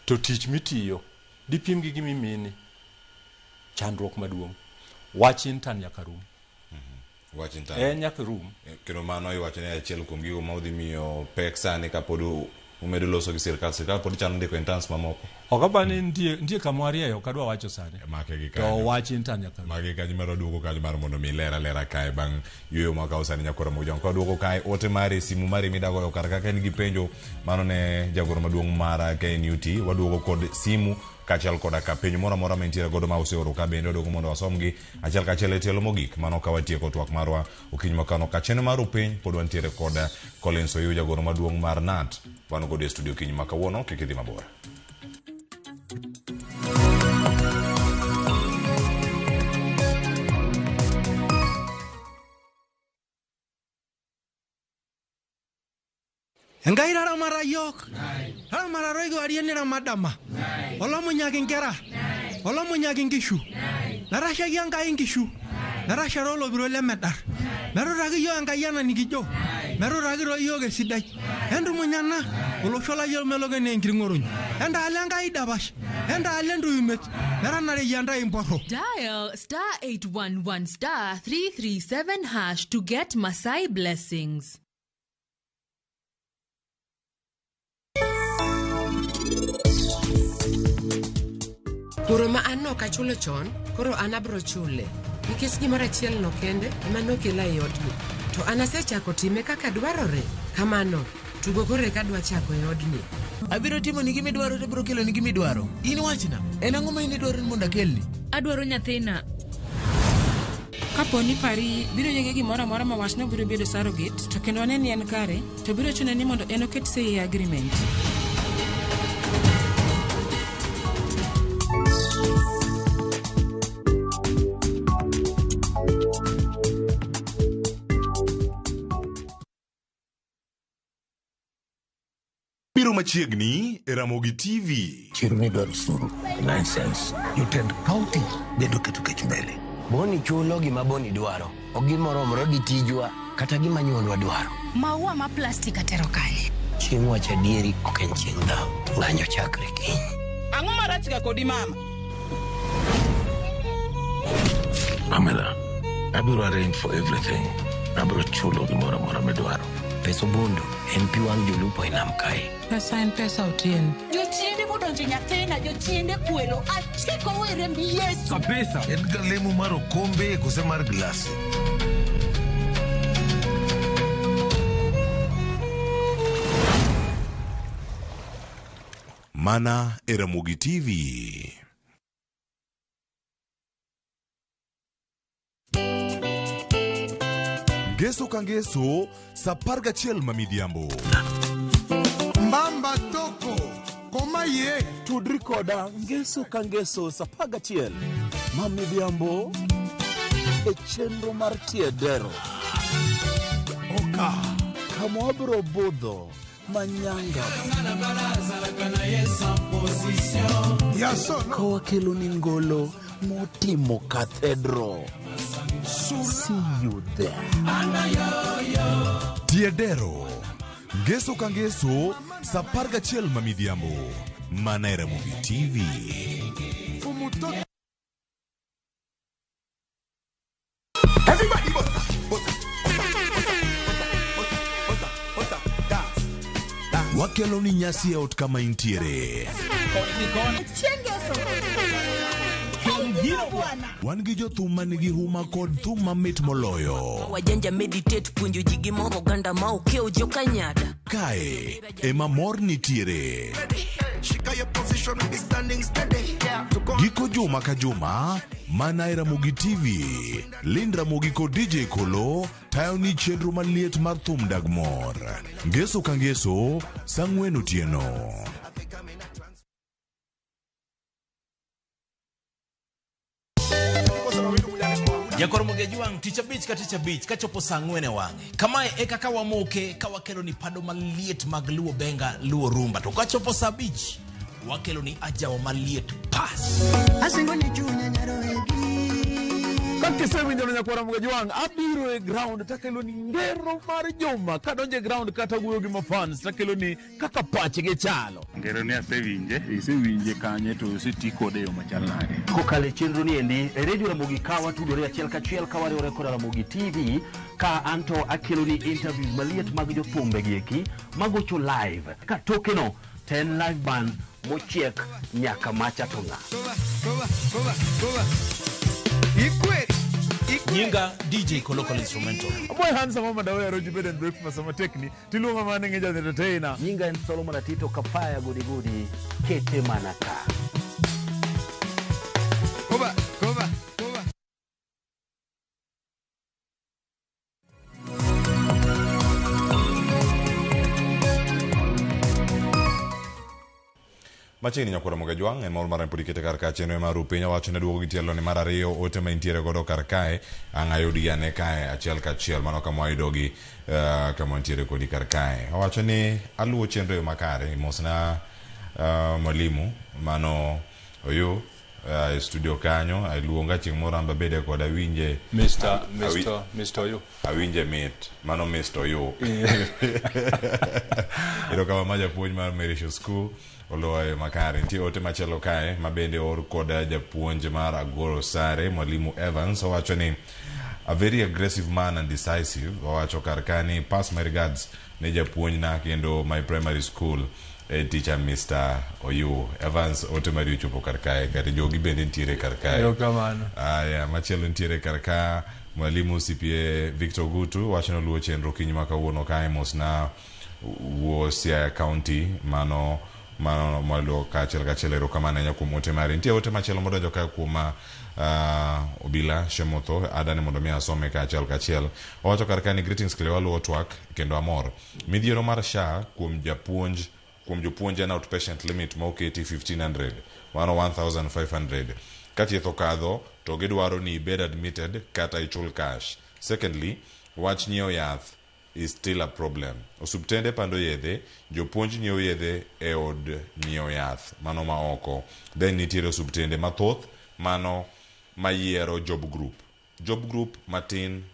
To tich mitiyo, dipim gi gima imini. Chandruok maduong'. Wach intern nyaka rum. Wach intern. En nyaka rum. Kendo mano iwacho ni achiel kuom gigo ma odhi miyo pek sani kapod umedo loso gi sirkal. Sirkal pod chano ndiko interns mamoko. Ok apar ni nitie kama warieyo, ok adwa wacho sani. Make gi To kanyo. wach intern nyaka rum. Magi kanyo mar waduogo kanyo mar mondo mi ler alera kae bang' yueyo mwakawo sani nyakora Mojong. Ka waduogo kae ote mari, simu mari midagoyo kar kaka in gi penjo mano ne jagoro maduong' mar KNUT. Waduogo kod simu kaachiel koda ka penjo moro amora mantiere godo ma useoro ka bende waduogo mondo wasomgi achiel kachiel e tielo mogik. Mano ka watieko twak marwa okinyi makano ka chenro mar upiny pod wantiere kod Collins Oyuu jagoro maduong' mar KNUT. Wan godo e studio okinyi ma kawuono, kik idhi mabor. Enkai taramata yiok. Taramata toi kewarie niramat dama. Olomunyaki nkera. Olomunyaki nkishu. Metashaiki Enkai nkishu. Metashata olopiro lemedar. Metutaki yiok Enkai ena nikijo. Metutaki toi yiok esidai. Entumunyana olosho lai omelok enaa enkiring'orony. Entaala Enkai dapash. Entaala entuyumet. Metanareyia ntae imporro. Dial star 811 star 337 hash to get Masai blessings. Koro ma an nok achulo chon, koro an abro chule. Nikech gimoro achiel no kende ema nokela e odni. To an asechako time kaka dwarore. Kamano, tugo koro eka adwa chako e odni. Abiro timoni gima idwaro to abiro keloni gima idwaro. In wachna, en ang'o ma in idwaro ni mondo akelni? Adwaro nyathina. Kapo ni Paris biro yie gi gimoro amora ma wachno biro bedo surrogate, to kendo wane ni en kare, to biro chune ni mondo en oket sei e agreement. Biro machiegni e Ramogi TV. Chiro midwaro osuru, license, jotend county bende oketo kech mbele. Boni chulo gima Boni dwaro, ok gimoromore gi tijwa kata gima nyuolwa dwaro. Maua ma plastik atero kanye? Chieng' wacho adieri ok en chieng' dhaw, ng'anyo chakre kiny. Ang'o marach ga kodi mama? Pamela, abiro arrange for everything. Abiro chulo gimoro amora midwaro. Pesa obondo en pi wang' jolupo e nam kae. Pesa en pesa Otieno. Jochiende modonjo nyathina, jochiende kwelo, achiko e remb Yesu. Kabisa. En ga lemo mar okombe kose mar glasi? Mana e Ramogi TV. Ngeso ka ngeso sa 11 ma midhiambo. Mbamba toko koma ye. Tudri koda ngeso ka ngeso sa 11 ma midhiambo e chenro mar Tiedero. Oka. Kama wabiro budho manyanga. Yaso. Ka wakelo ni ngolo motimo cathedral. See you there. Tiedero. Ngeso ka ngeso sa 11 ma midhiambo. Mana e Ramogi TV. Fumutoto. Everybody bossa, bossa, bossa, bossa, bossa, bossa, dance, dance. Wakelo ni nyasi e ot kama intiere. Chieng' ngeso. Wan gi jothum ma nigi huma kod thum mamit moloyo. Wajanja meditate puonjo ji gi moro oganda ma okiewo jokanyada. Kae ema mor nitiere. Giko juma ka juma, mana e Ramogi TV, Lind Ramogi kod DJ Kolo tayo ni chenro maliet mar thum dag mor. Ngeso ka ngeso, saa ang'wen otieno. Jakor Mogejuang' tich abich ka tich abich kachopo saa ang'wen e wang'e. Kamae e kaka wamoke ka wakelo ni pado maliet mag Luo Benga, Luo Rumba. To kachopo saa abich, wakelo ni ajawa maliet pas. Asingo ni chunya nyaroegi. Kakisewinjo no nyakwara Mugajwang', abiro e ground takelo ni ngero mar juma. Kadonjo e ground kata wuoyo gi mafans takelo ni kaka pachgi chalo. Ngero ni asewinje. Isewinje kanye to oseti kode e yo machal nade? Kokalo e chenro ni endi e redio Ramogi ka watudore achiel kachiel ka wariwore koda Ramogi TV ka anto akelo ni interviews maliet mag jothumbe gi eki magocho live ka tokeno to en live band mochiek nyaka macha to ng'a. Nyinga DJ Kolokol Instrumental. Aboy handsome mama dawe roji bed and breakfast sama tekni tiluonga mana ni ja entertainer. Nyinga en Solomon Atito Kapaya gudi gudi kete mana ka. Koba, koba, koba. Machiegni nyakwara Mogajwang' en mor mar pod ikete kar ka chenro mar piny owacho ne duogo gi tielo ni mar ariyo ote ma intiere godo kar kae ang' ayudgi ane kae achiel kachiel mano kama wayudogi kama wantiere kodi kar kae. Owacho ni aluwo chenro e yo makare mosna mwalimu mano Oyo e studio kanyo aluonga chieng' moro an abede kod awinje Mr. Oyo. Awinje mit mano Mr. Oyo. Erokamano ma japuonj mar Merisho School oloyo makare. Nitie ote machielo kae ma bende or kod japuonj mar Agoro Sare Mwalimu Evans owacho ni a very aggressive man and decisive. Owacho kar ka ni pass my regards ne japuonj na kendo my primary school teacher Mr. Oyu. Evans ote mari ochopo kar kae kata jogi bende nitiere kar kae. Erokamano. Aya, machielo nitiere kar ka Mwalimu CPA Victor Gutu wacho ni oluwo chenro kinyi ma kawuono kae mos na wuo Siaya County mano mwaluwo kaachiel kachiel. Erokamano ahinya kuom ote mari. Nitie ote machielo modonjo kae kuom Obila Shemotho adani mondo mi asome kaachiel kachiel. Owacho kar ka ni greetings Cleo, aluwo twak kendo amor. Midhiero mar SHA kuom japuonj kuom jopuonj en outpatient limit ma oketi 1500 mano 1500 ka thieth okadho to gidwaro ni ibed admitted kata ichul cash. Secondly, wach nyiewo yath is still a problem. Osuptende pando yedhe, jopuonj nyiewo yedhe e od nyiewo yath mano ma oko. Then nitiere osuptende mathoth mano mayiero job group. Job group matin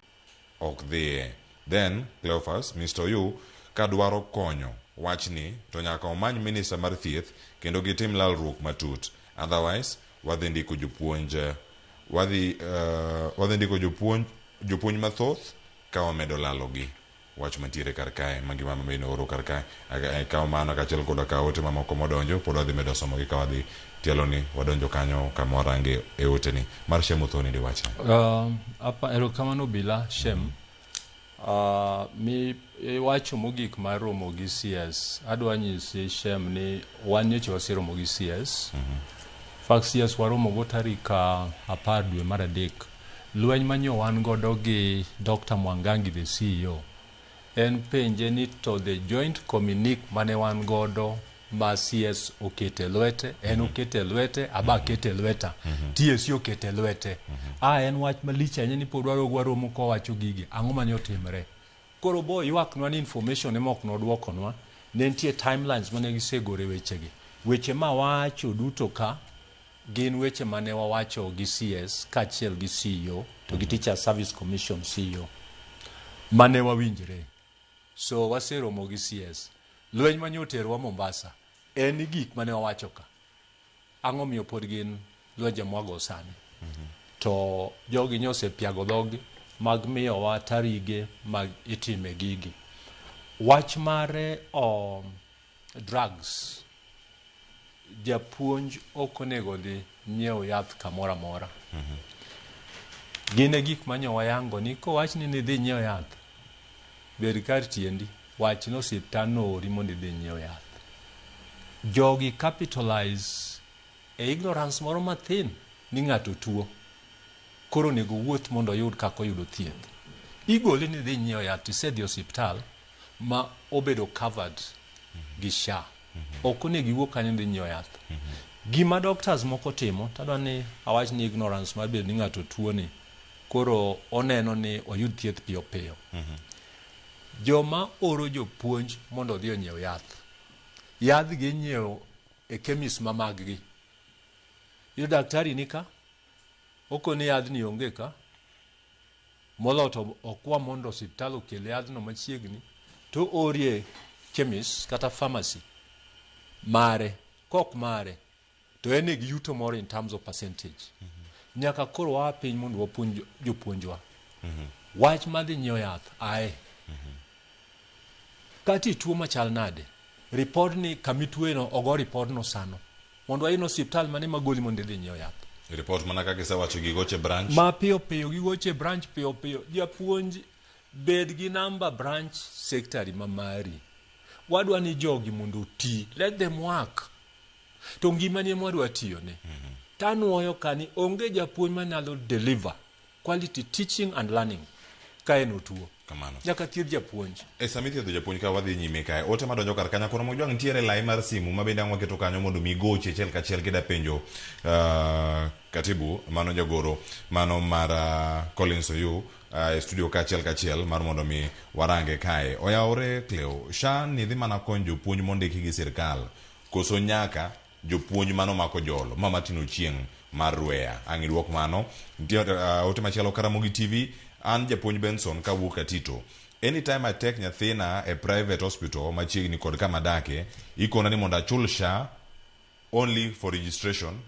ok dhiye. Then Cleophas, Mr. Oyu ka dwaro konyo wachni to nyaka omany minister mar thieth kendo gitim lalruok matut. Otherwise wadhi ndiko jopuonj wadhi ndiko jopuonj mathoth ka wamedo lalogi. Wach mantiere kar kae mangima mabende oro kar kae kawo mano kaachiel koda ka ote mamoko modonjo pod wadhi medo somogi ka wadhi tielo ni wadonjo kanyo kama warange e oteni mar Shem Muthoni diwachne. Erokamano Bila Shem. Mi iwacho mogik mar romo gi CS. Adwa nyisi Shem ni wan nyocha waseromo gi CS. Fact CS waromo go tarik 10 dwe mar 3. Lweny manyo wan godo gi Dr. Mwangangi the CEO en penje ni to the joint communique mane wan godo ma CS okete lwete, en okete lwete, aba kete lweta, TSC okete lwete. En wach malich ahinya ni pod waromo kowacho gigi, ang'o mane otimre? Koro bo ywaknwa ni information ema ok nodwokonwa, ne nitie timelines mane gisegore wechegi. Weche ma wacho duto ka gin weche mane wawacho gi CS kaachiel gi CEO to gi Teacher Service Commission CEO mane wawinjre. So waseromo gi CS. Lweny mane oterwa Mombasa en gik mane wawacho ka. Ang'o miyo pod gin lwenje mwago sani? To jogi nyosepiago dhogi mag miyowa tarige mag itime gigi. Wach mare drugs. Japuonj ok onego dhi nyiew yath kamoro amora. Gin e gik manyo wayango ni kowach ni nidhi nyiew yath, bed kar tiendi, wach ni osiptal noori mondo idhi nyiew yath. Jogi capitalize e ignorance moro mathin ni ng'ato tuo. Koro onego owuoth mondo oyud kaka oyudo thieth. Igoli ni idhi nyiew yath tisedhi e osiptal ma obedo covered gi SHA. Ok onego iwuog kanyo idhi nyiew yath. Gima doctors moko timo, tadwa ni awach ni ignorance mar bedo ni ng'ato tuo ni, koro oneno ni oyud thieth piyo piyo. Joma oro jopuonj mondo odhi onyiew yath, yadh gi inyiewo e chemist ma mag gi. Iyudo daktari ni ka, okoni yadhni onge ka, molo to okwa mondo osiptal okel yadhno machiegni, to orie chemist kata pharmacy mare, kok mare, to en e gi yuto moro in terms of percentage. Nyaka koro waa piny mondo wapuonj jopuonjwa. Wach madhi nyiewo yath ae. Kata ituo machal nade, report ni kamituoe no ogo report no sano. Mondo wayud osiptal mane magoli mondo idhi nyiew yath. Report mana kaka isewacho gigoche branch. Ma piyo piyo gigoche branch piyo piyo. Japuonj bed gi namba branch secretary ma mari. Wadwa ni jogi mondo oti. Let them work. To ngimani ema wadwa tiyone. Tanuoyo ka ni onge japuonj manyalo deliver quality teaching and learning ka en otuo. Kamano. Nyaka thiedh japuonj. E sama ithiedho japuonj ka wadhi nyime kae, ote madonjo kar kanya koro Mojwang' nitiere lai mar simu ma bende ang' waketo kanyo mondo mi igochi achiel kachiel kida penjo katibu mano jagoro mano mar Collins Oyu e studio ka achiel kachiel mar mondo mi warange kae. Oyawore Cleo, SHA ni dhi mana konyo jopuonj mondiki gi sirkal koso nyaka jopuonj mano mako jolo ma Martin Ochieng' mar Rweya. Ang' iduok mano. Nitie ote machielo Karamogi TV, an japuonj Benson kawuok Katito. Anytime I take nyathina e private hospital machiegni kod kama adake, ikona ni mondo achul SHA only for registration.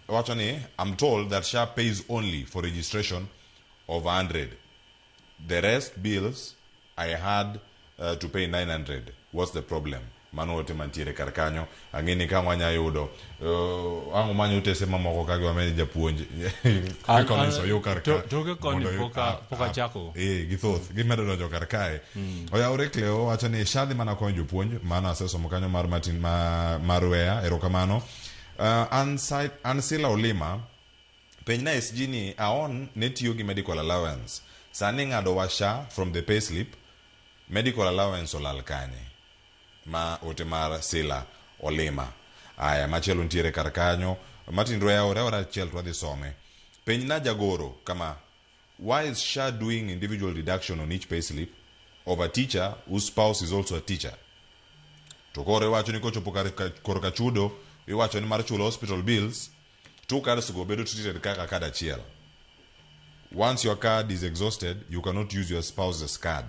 Wacho ni I'm told that SHA pays only for registration of 100. The rest bills I had to pay 900. What's the problem? Mano ote mantiere kar kanyo. Ang'e ni ka wanya yudo. Ang' umanyo otese mamoko ka gi wamed japuonj. Collins Oyu kar ka. Toke koni Mondo poka chako. Githoth. Gimedo donjo kar kae. Oyawore Cleo wacho ni SHA dhi mana konyo jopuonj. Mano asesomo kanyo mar Martin mar Weya. Erokamano. An Sila Olima. Penj na SG ni aon ne tiyo gi medical allowance. Sani ng'ado wa SHA from the payslip. Medical allowance olal kanye? Ma ote mar Sila Olima. Aya, machielo nitiere kar kanyo. Martin Rweya ore ora achiel to wadhi some. Penj na jagoro kama, why is SHA doing individual deduction on each payslip of a teacher whose spouse is also a teacher? To koro iwacho ni kochopo kar korka chudo, iwacho ni mar chulo hospital bills, two cards go bedo treated kaka card achiel. Once your card is exhausted, you cannot use your spouse's card.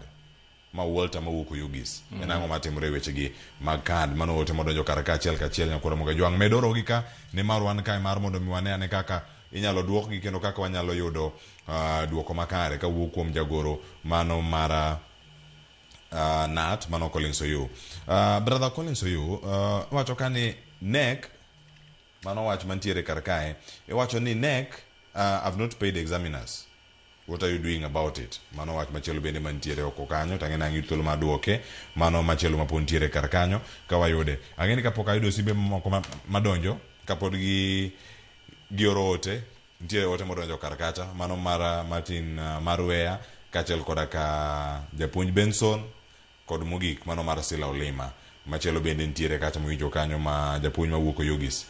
Ma Walter mawuok Oyugis. En ang'o matimore e wechegi mag card mano ote modonjo kar ka achiel kachiel nyakwara Moga Jwang'. Med orogi ka nimar wan kae mar mondo mi wane ane kaka inyalo duokgi kendo kaka wanyalo yudo duoko makare kawuok kuom jagoro mano mar Nat mano Collins Oyu. Brother Collins Oyu wacho ka ni NEC mano wach mantiere kar kae iwacho ni NEC have not paid examiners. What are you doing about it? Mano wach machielo bende mantiere oko kanyo to ang'e ni ang' yudo thuolo mar duoke. Mano machielo mapod nitiere kar kanyo ka wayude. Ang'e ni kapok ayudo simbe mamoko madonjo kapod gi gioro ote nitiere ote modonjo kar kacha mano mar Martin mar Weya kaachiel koda ka japuonj Benson kod mogik mano mar Sila Olima. Machielo bende nitiere kacha mowinjo kanyo ma japuonj mawuok Oyugis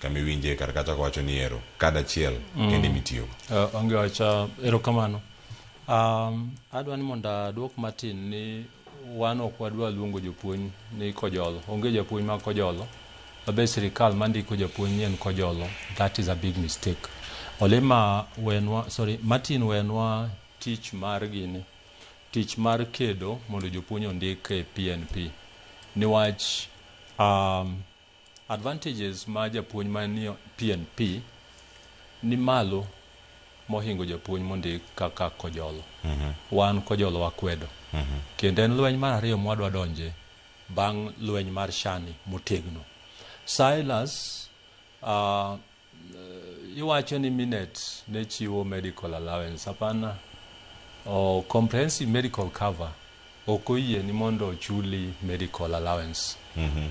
kama iwinje kar kacha kowacho ni ero kad achiel kende mitiyogo. Onge wach, erokamano. Adwa ni mondo aduok Martin ni wan ok wadwa luongo jopuonj ni kojolo. Onge japuonj ma kojolo. Mabe sirikal mandiko japuonj ni en kojolo. That is a big mistake. Olima wenwa, sorry, Martin wenwa tich mar gini. Tich mar kedo mondo jopuonj ondik e PNP. Niwach advantages ma japuonj manie PNP ni malo mohingo japuonj mondik kaka kojolo. Wan kojolo wakwedo. Kendo en lweny mar ariyo mwadwa donje bang' lweny mar SHA ni motegno. Silas Iwacho ni Minet ne chiwo medical allowance. Hapana. O comprehensive medical cover ok oyie ni mondo ochuli medical allowance.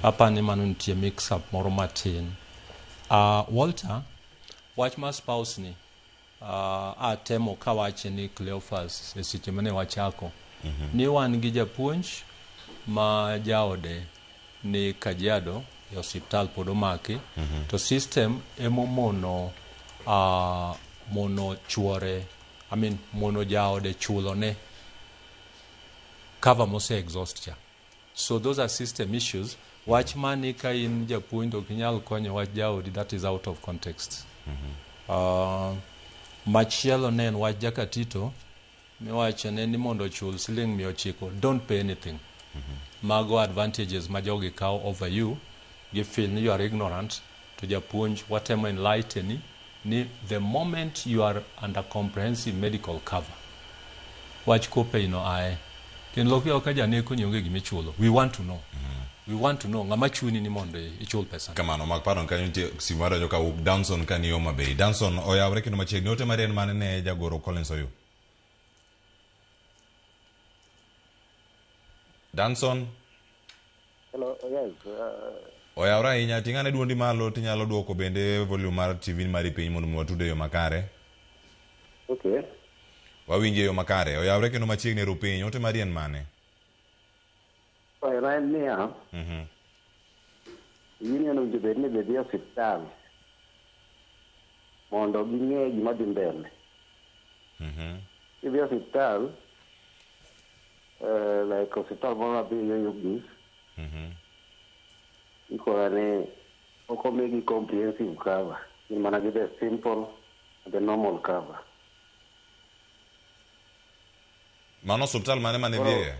Apani mano nitie mix up moro matin. Walter, wach mar spouse ni atemo kawache ni Cleophas e seche mane wachako ni wan gi japuonj ma jaode ni Kajiado e osiptal pod omaki to system emomono mono chuore, I mean, mono jaode chulo ne cover mose exhaust cha. So those are system issues. Wach mani ka in japuonj to ok inyal konyo wach jaodi, that is out of context. Machielo ne en wach Jakatito miwacho ne ni mondo ochul siling 900. Don't pay anything. Mago advantages ma jogi kawo over you. Gi feel ni you are ignorant to japuonj watemo enlighten ni the moment you are under comprehensive medical cover, wach copay no ae kendo lokiwa ka janeko ni onge gimichulo. We want to know, we want to know ng'ama chuni ni mondo ichul pesa. Kamano mak paro kanyo nitie simu madonjo kawuok Danson ka ni Homa Bay. Danson oyawre kendo machiegni. Ote mari en mane ne jagoro Collins Oyu? Danson. Hello, yes. Oyawre ahinya. Ting'ane duondi malo tinyalo duoko bende volume mar TV mari piny mondo mi watude e yo makare. Okay. Wawinji e yo makare. Oyawre kendo machiegni e piny. Ote mari en mane? Oyawre en niya, union owinjo bed ni be dhi e osiptal mondo ging'e gima dhi mbele. Kidhi e osiptal, like osiptal moro madhi yo Yugis, ikona ni ok omigi comprehensive cover, gin mana gi the simple and the normal cover. Mano osiptal mane mane dhiye?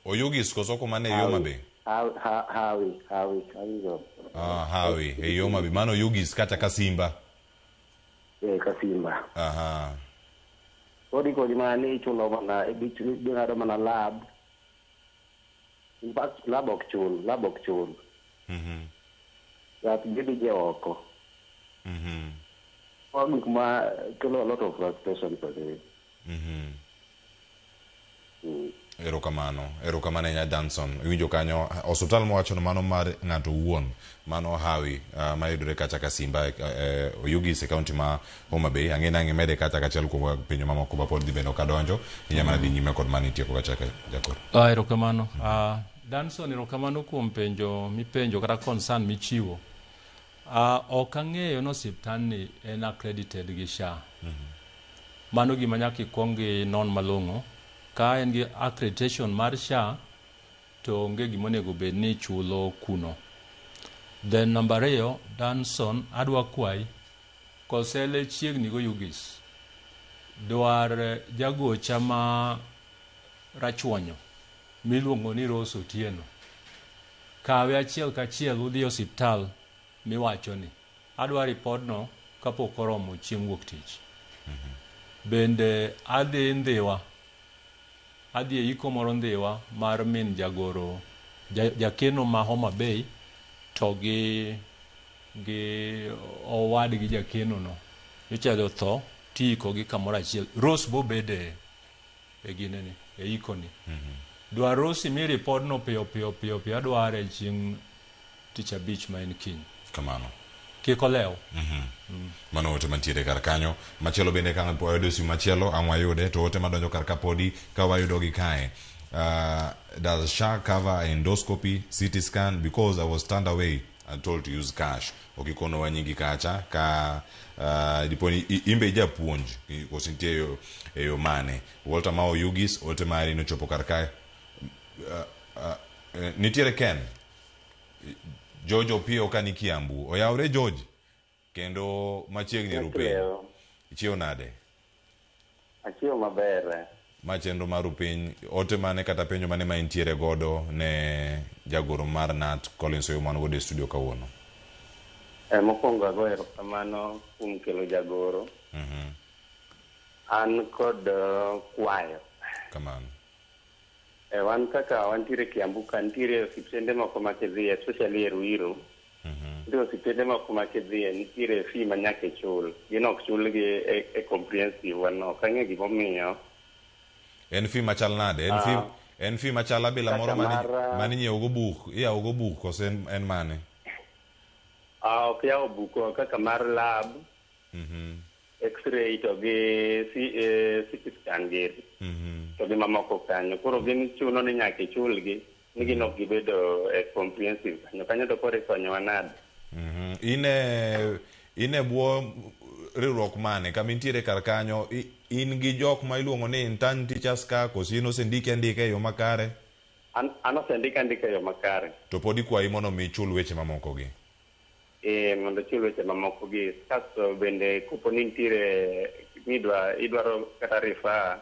Oyugis koso kuma ne Homa Bay? Hawi, Hawi, Hawi, Hawi. Ah, Hawi, e Homa Bay. Mano Oyugis kata Kasimba. Eh, Kasimba. Aha. Koro ikoni mana ni ichulo mana, ging'ado mana lab. In fact, lab ok chul, lab ok chul. Yath gidhi je oko. Mago gik ma kelo a lot of frustration for the Erokamano, erokamano ahinya Danson. Iwinjo kanyo osiptal mowachono mano mar ng'ato owuon, mano Hawi mayudore kacha Kasimba Oyugis e kaunti ma Homa Bay. Ang'e ni ang' imede kacha kachiel kuom penjo mamoko ma pod dhi bende ok adonjo. Inyalo mana dhi nyime kod mano itieko kacha jakor. Erokamano. Danson, erokamano kuom penjo mipenjo kata concern michiwo. Ok ang'eyo ni osiptal ni en accredited gi SHA. Mano gima nyaka ikuong inon malong'o. Ka en gi accreditation mar SHA, to onge gima onego bed ni ichulo kuno. Then namba ariyo, Danson, adwa kwayi, kosele chiegni go Yugis. Dwar jagocha ma rachuonyo miluongo ni Rose Otieno. Kawe achiel kachiel udhi e osiptal miwacho ni. Adwa ripodno kapok oromo chieng' wuok tich. Bende adhi Ndhiwa. Adhi e iko moro Ndhiwa mar min jagoro jakeno ma Homa Bay to gi owadgi jakeno no. Nyocha otho tiiko gi kamoro achiel. Rose bobede e ginene, e iko ni. Dwar Rose mi ripodno piyo piyo piyo piyo adware chieng' tich abich ma en kiny. Kamano. Kik olew. Mano ote mantiere kar kanyo. Machielo bende ka wayudo simu machielo ang' wayude to ote madonjo kar ka podi ka wayudo gi kae. Does SHA cover endoscopy, CT scan? Because I was turned away and told to use cash. Ok ikonowa nyingi kacha ka dipo ni imbe ijapuonj koso nitie e yo mane. Walter Mao Oyugis ote mari nochopo kar kae. Nitiere Ken George Opiyo ka ni Kiambu. Oyawre George kendo machiegni Rupiny. Ichiew nade? Achiewo maber. Ma chenro mar Rupiny, ote mane kata penjo mane ma intiere godo ne jagoro mar KNUT Collins Oyuma wan godo e studio kawuono? Mokwongo ago erokamano kuom kelo jagoro. An kod kwayo. Kamano. Wan kaka wantiere Kiambu ka nitiere osiptende moko ma kidhiye especially e Ruiru. Nitie osiptende moko ma kidhiye nitiere fee ma nyaka ichul. Gin ok chulgi e comprehensive wan ok ang'e gimomiyo. En fee machal nade? En fee en fee machal abila moro Kaka mane mar, mane inyiewo go buk, iyawo go buk kose en mane? Ok yawo buk kaka mar lab, x-ray to gi CT scan giri to gi mamoko kanyo. Koro gin chuno ni nyaka ichulgi ni gin ok gibedo e comprehensive kanyo. Kanyo to koro ikonyowa nade? In e bwo riwruok mane kama intiere kar kanyo in gi jok ma iluongo ni intern teachers ka koso in osendiki andika e yo makare? An osendika andika e yo makare. To pod ikwayi mondo mi ichul weche mamoko gi. Mondo chul weche mamoko gi. Kasto bende kopo ni nitiere midwa idwaro kata refer,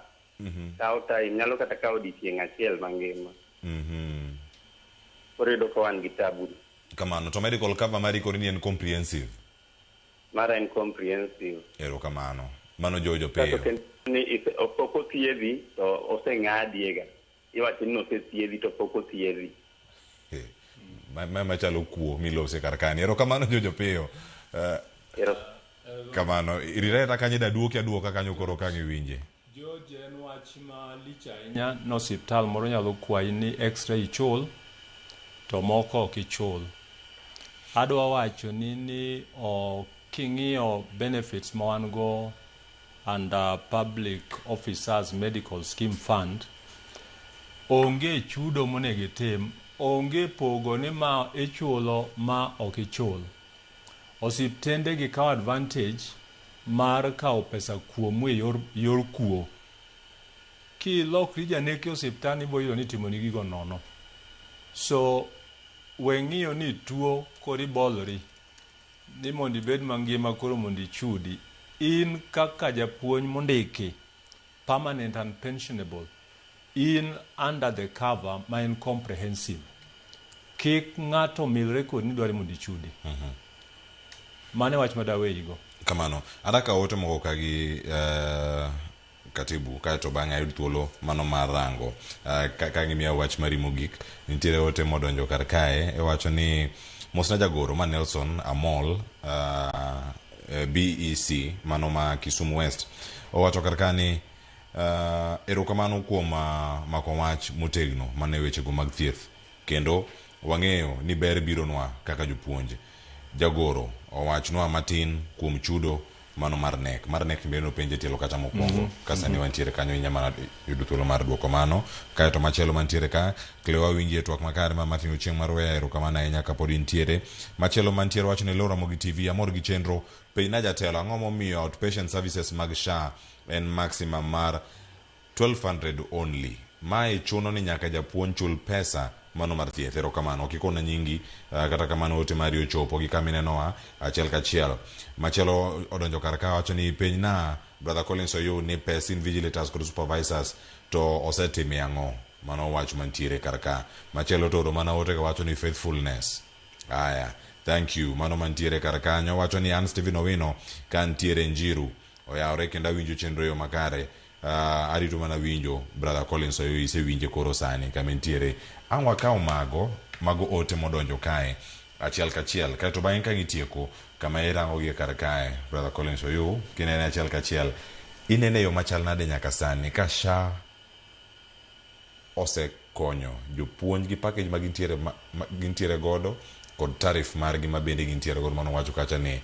kawo time, nyalo kata kawo odiochieng' achiel mangima. Koro iyudo ka wan gi tabu. Kamano to medical cover mari koro ni en comprehensive. Mara en comprehensive. Erokamano. Mano George Kasto Opiyo. kendo ni pok othiedhi to oseng'adiega. Iwacho ni osethiedhi to pok othiedhi. Ma machalo kuo milose kar kani. Erokamano George Opiyo. Kamano irita kanyo daduoki aduoka kanyo koro ka iwinje. George, en wach malich ahinya ni osiptal moro nyalo kwayi ni x-ray ichul to moko ok ichul. Adwa wacho ni king'iyo benefits ma wan go under Public Officers Medical Scheme Fund, onge chudo monego itim, onge pogo ni ma ichulo ma ok ichul. Osiptende gi kawo advantage mar kawo pesa kuomu e yor kuo. Kilokri janek e osiptal ibiro yudo ni itimoni gigo nono. So we ng'iyo ni tuo koro ibolri ni mondo ibed mangima koro mondo ichudi. In kaka japuonj mondiki, permanent and pensionable, in under the cover ma en comprehensive. Kik ng'ato milre kodi ni dwaro mondo ichudi. Mano e wach madaweyigo. Kamano. Adaka ote moko ka gi katibu kaeto bang'e ayud thuolo mano mar rango ka gimiya wach mari mogik. Nitiere ote modonjo kar kae iwacho ni mosna jagoro ma Nelson Amol BEC mano ma Kisumu West. Owacho kar ka ni erokamano kuom mako wach motegno mane wechego mag thieth kendo wang'eyo ni ber bironwa kaka jopuonj. Jagoro owachnwa matin kuom chudo mano mar NEC. Mar NEC bende nopenje tielo kacha mokwongo. Ka sani wantiere kanyo inya mana yudo thuolo mar duoko mano. Kaeto machielo mantiere ka, Cleo awinji e twak makare ma Martin Ochieng' mar Weya, erokamano ahinya kapod intiere. Machielo mantiere wacho ni Lo Ramogi TV, amor gi chenro. Penjna jatelo, ang'o momiyo outpatient services mag SHA en maximum mar 1200 only? Mae chuno ni nyaka japuonj chul pesa mano mar thieth. Erokamano. Ok ikona nyingi, kata kamano ote mari ochopo gi kama inenowa achiel kachiel. Machielo odonjo kar ka wacho ni penjna Brother Collins Oyuu ni pes invigilators kod supervisors to osetime ang'o? Mano wach mantiere kar ka. Machielo to oro mana ote ka wacho ni faithfulness. Aya, thank you. Mano mantiere kar kanyo wacho ni an Stephen Owino ka ntiere Njiru. Oyawore kendo awinjo chenro yo makare. Arito mana winjo Brother Collins Oyuu isewinje koro sani kama entiere. Ang' wakaw mago ote modonjo kae achiel kachiel. Kaeto bang'e ka gitieko kama irango gi kar kae Brother Collins Oyuu kinene achiel kachiel inene yo machal nade nyaka sani ka SHA osekonyo jopuonj gi package ma gintiere godo kod tarif margi ma bende gintiere godo mano wacho kacha ni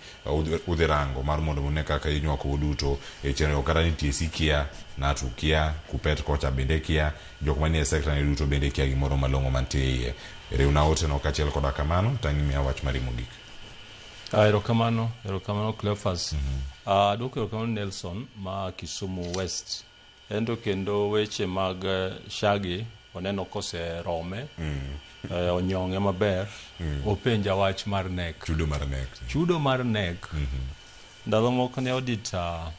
udhi rango mar mondo une kaka inywako duto e chenro kata ni TSC kia, NATU kia, KUPPET kocha bende kia, jok manie sekta ni duto bende kia gimoro malong'o mantie iye. Riwna ote no kaachiel koda kamano tang' imiya wach mari mogik. Erokamano, erokamano Cleophas. Aduoko erokamano Nelson ma Kisumu West. Ento kendo weche mag SHA gi oneno koserome, onyong'e maber, openja wach mar NEC. Chudo mar NEC. Chudo mar NEC. Ndalo moko ne Auditor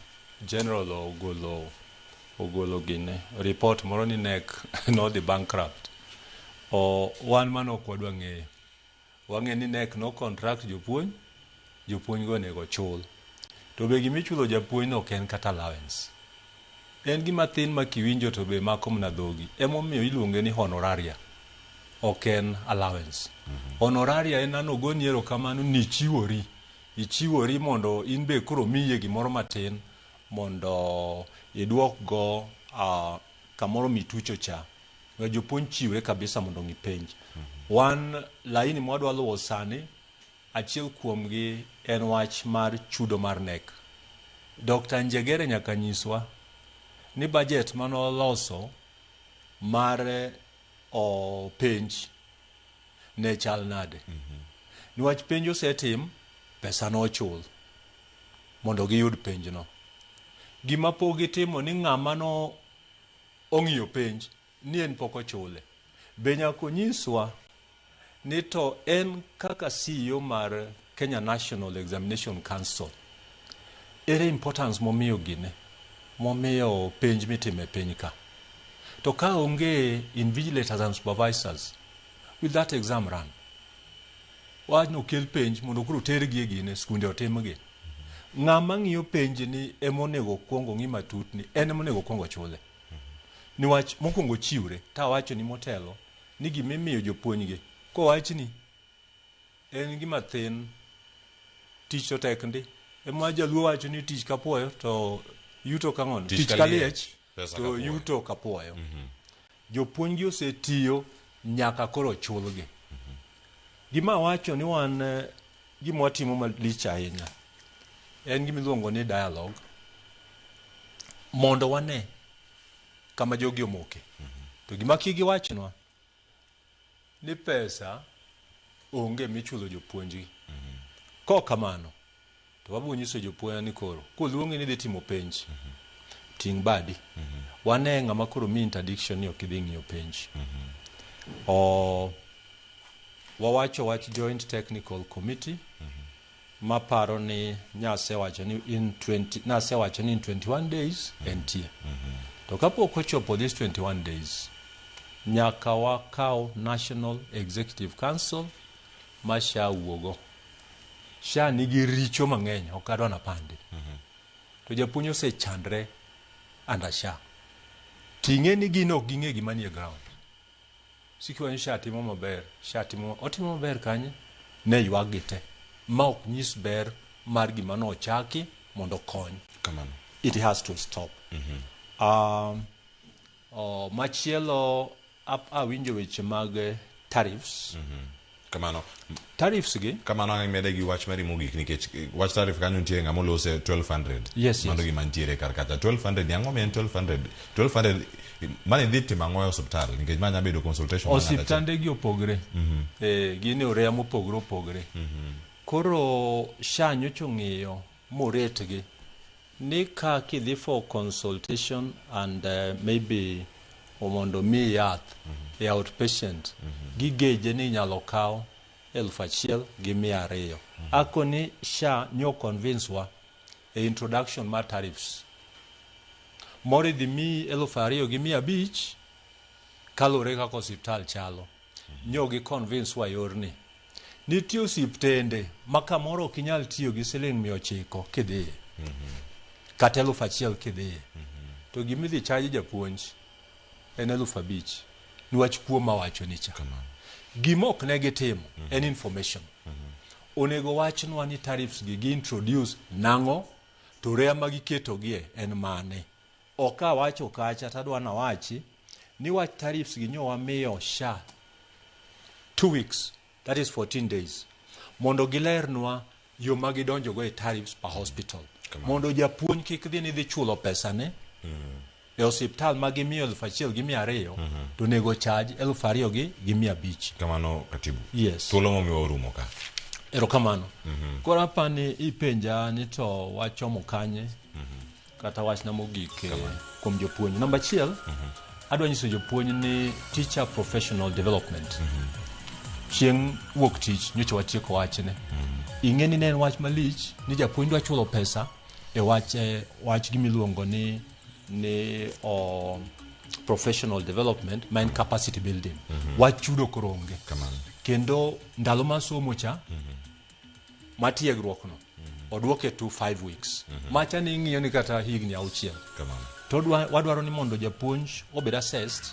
General ogolo gine report moro ni NEC nodhi bankrupt. Wan mano ok wadwa ng'eyo. Wang'eyo ni NEC no contract jopuonj, jopuonj go onego chul. To be gimichulo japuonj no ok en kata allowance. En gima thin ma kiwinjo to be mako mana dhogi. Emomiyo iluonge ni honoraria. Ok en allowance. Honoraria en ano goni erokamano ni ichiwori. Ichiwori mondo in be koro miye gimoro matin mondo iduok go kamoro mitucho cha. We jopuonj chiwre kabisa mondo ong'i penj. Wan laini mwadwa luwo sani, achiel kuomgi en wach mar chudo mar KNEC. Dr. Njegere nyaka nyiswa ni budget manoloso mar o penj ne chal nade. Niwach penj osetim, pesa nochul mondo giyud penjno. Gima pok gitimo ni ng'ama no ong'iyo penj ni en pok ochule. Be nyaka onyiswa ni to en kaka CEO mar Kenya National Examination Council, ere importance momiyo gine, momiyo penj mitimo e piny ka. To ka onge invigilators and supervisors, will that exam run? Wach nokel penj mondo koro tergi e gine, skunde otimgi. Ng'ama ng'iyo penj ni ema onego okuong ong'i matut ni en ema onego okuong ochule. Niwach mokwongo chiwre, tawacho ni motelo ni gimimiyo jopuonjgi kowachni en gima thin, tich to tek ndi. Ema jaluo wacho ni tich kapuoyo to yuto kang'ono. Tich Tich ka ka liech, liech pesa to kapuoyo. Yuto kapuoyo. Jopuonjgi osetiyo nyaka koro chulgi. Gima awacho ni wan gima watimo malich ahinya en gima iluongo ni dialogue mondo wane kama jogi omoke. To gima kik giwachnwa ni pesa onge michulo jopuonjgi. Kok kamano, to wabiro nyiso jopuonj ni koro koluongi ni dhi timo penj, ting' badi. Wane ng'ama koro mi interdiction ni ok idhi ng'iyo penj. O wawacho wach joint technical committee maparo ni nyasewacho ni in 20 nasewacho ni in 21 days entie. To kapok ochopo this 21 days, nyaka wakaw National Executive Council ma SHA wuogo. SHA nigi richo mang'eny, ok adwa napandi. To japuonj osechandre under SHA. Ting'e ni gin ok ging'e gima nie ground. Sikiwa ni SHA timo maber, SHA timo, otimo maber kanye? Ne ywak gi te. Ma ok nyis ber mar gima nochaki mondo okony. Kamano. It has to stop. Machielo awinjo weche mag tariffs. Kamano. Tariffs gi. Kamano ang' imede gi wach mari mogik nikech wach tariff kanyo nitie ng'ama olose 1200. Yes. Mano gima nitiere kar kacha. 1200 ni ang'o mi en 1200? 1200 mane dhi timo ang'o e osiptal nikech ma nya bedo consultation mar ng'ato achiel. Osiptande gi opogre. Gin e oreya mopogre opogre. Koro SHA nyocha ong'iyo moretgi ni ka kidhi for consultation and maybe mondo mi yath e outpatient, gigeje ni inyalo kaw 1200. Akoni SHA nyo convince wa e introduction mar tariffs. Moro idhi miyi 2500 kaluwore kaka osiptal chalo. Nyo gi convince wa yorni. Nitie osiptende ma kamoro ok inyal tiyo gi siling 900 kidhiye. Kata 1000 kidhiye. To gimidhi charge japuonj en 5000 niwach kuo mawacho ni cha. Gima ok ne gitimo en information. Onego wachnwa ni tariffs gi gi introduce nang'o to rea ma giketogie en mane. Ok awacho kacha tadwa nawachi ni wach tariffs gi nyo wamiyo SHA 2 weeks, that is 14 days, mondo gilernwa yo ma gidonjogo e tariffs per hospital mondo japuonj kik dhi ni dhi chulo pesane e osiptal ma gimiyo 1200 to onego charge 2500. Kamano katibu. Yes. Thuolo momiwa orumo ka. Erokamano. Koro apani ipenja ni to wachomo kanye kata wachna mogik kuom jopuonj. Namba achiel, adwa nyiso jopuonj ni teacher professional development. Chieng' wuok tich nyocha watieko wachne. Ing'e ni ne en wach malich ni japuonj dwa chulo pesa e wach gimiluongo ni o professional development ma en capacity building. Wach chudo koro onge. Kendo ndalo mar somo cha matiegruok no oduoke to 5 weeks. Macha ni ing'iyo ni kata higni 6. To wadwaro ni mondo japuonj obed assessed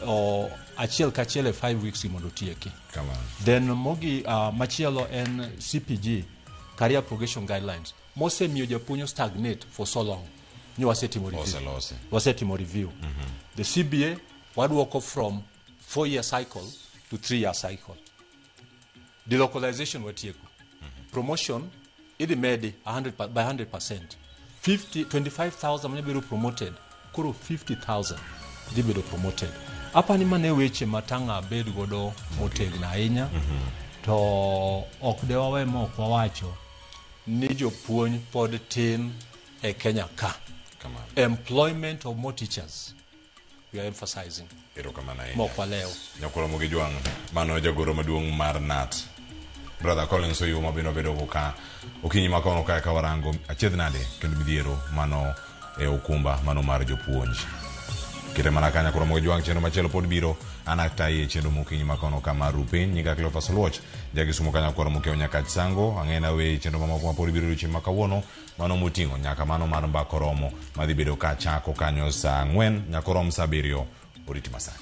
o, achiel kachiel e 5 weeks gi mondo otieki. Kamano. Then mogi machielo en CPG, career progression guidelines, mosemiyo japuonj o stagnate for so long ni wasetimo review. Oselosi. Wasetimo review. The CBA waduoko from 4 year cycle to 3 year cycle. Delocalization watieko. Promotion idhi medi 100 by 100%. 50 25,000 manya bedo promoted, koro 50,000 dhi bedo promoted. Apani mane weche ma tang' abed godo motegno ahinya. To ok de wawe ma ok wawacho ni jopuonj pod tin e Kenya ka. Kamano. Employment of more teachers we are emphasizing. Erokamano ahinya. Mok walew. Nyakwar Ramogi Jwang', mano jagoro maduong' mar KNUT. Brother Collins Oyuo ma bende wabedo go ka okinyi ma kono kae ka warango achiedh nade kendo midhiero mano e okumba mano mar jopuonj. Kete mana ka Nyakwar Ramogi Jwang' chenro machielo pod biro an atayi e chenro mokinyi ma kono ka mar Rupiny. Nyinga Cleophas Oluoch, jakisumo ka Nyakwar Ramogi Nyakach Sango. Ang'e na we chenro mamoko ma pod biro odiochieng' ma kawuono mano moting'o nyaka mano mar mbako romo madhi bedo ka chako kanyo saa 4 nyaka orom saa 7 oriti masani.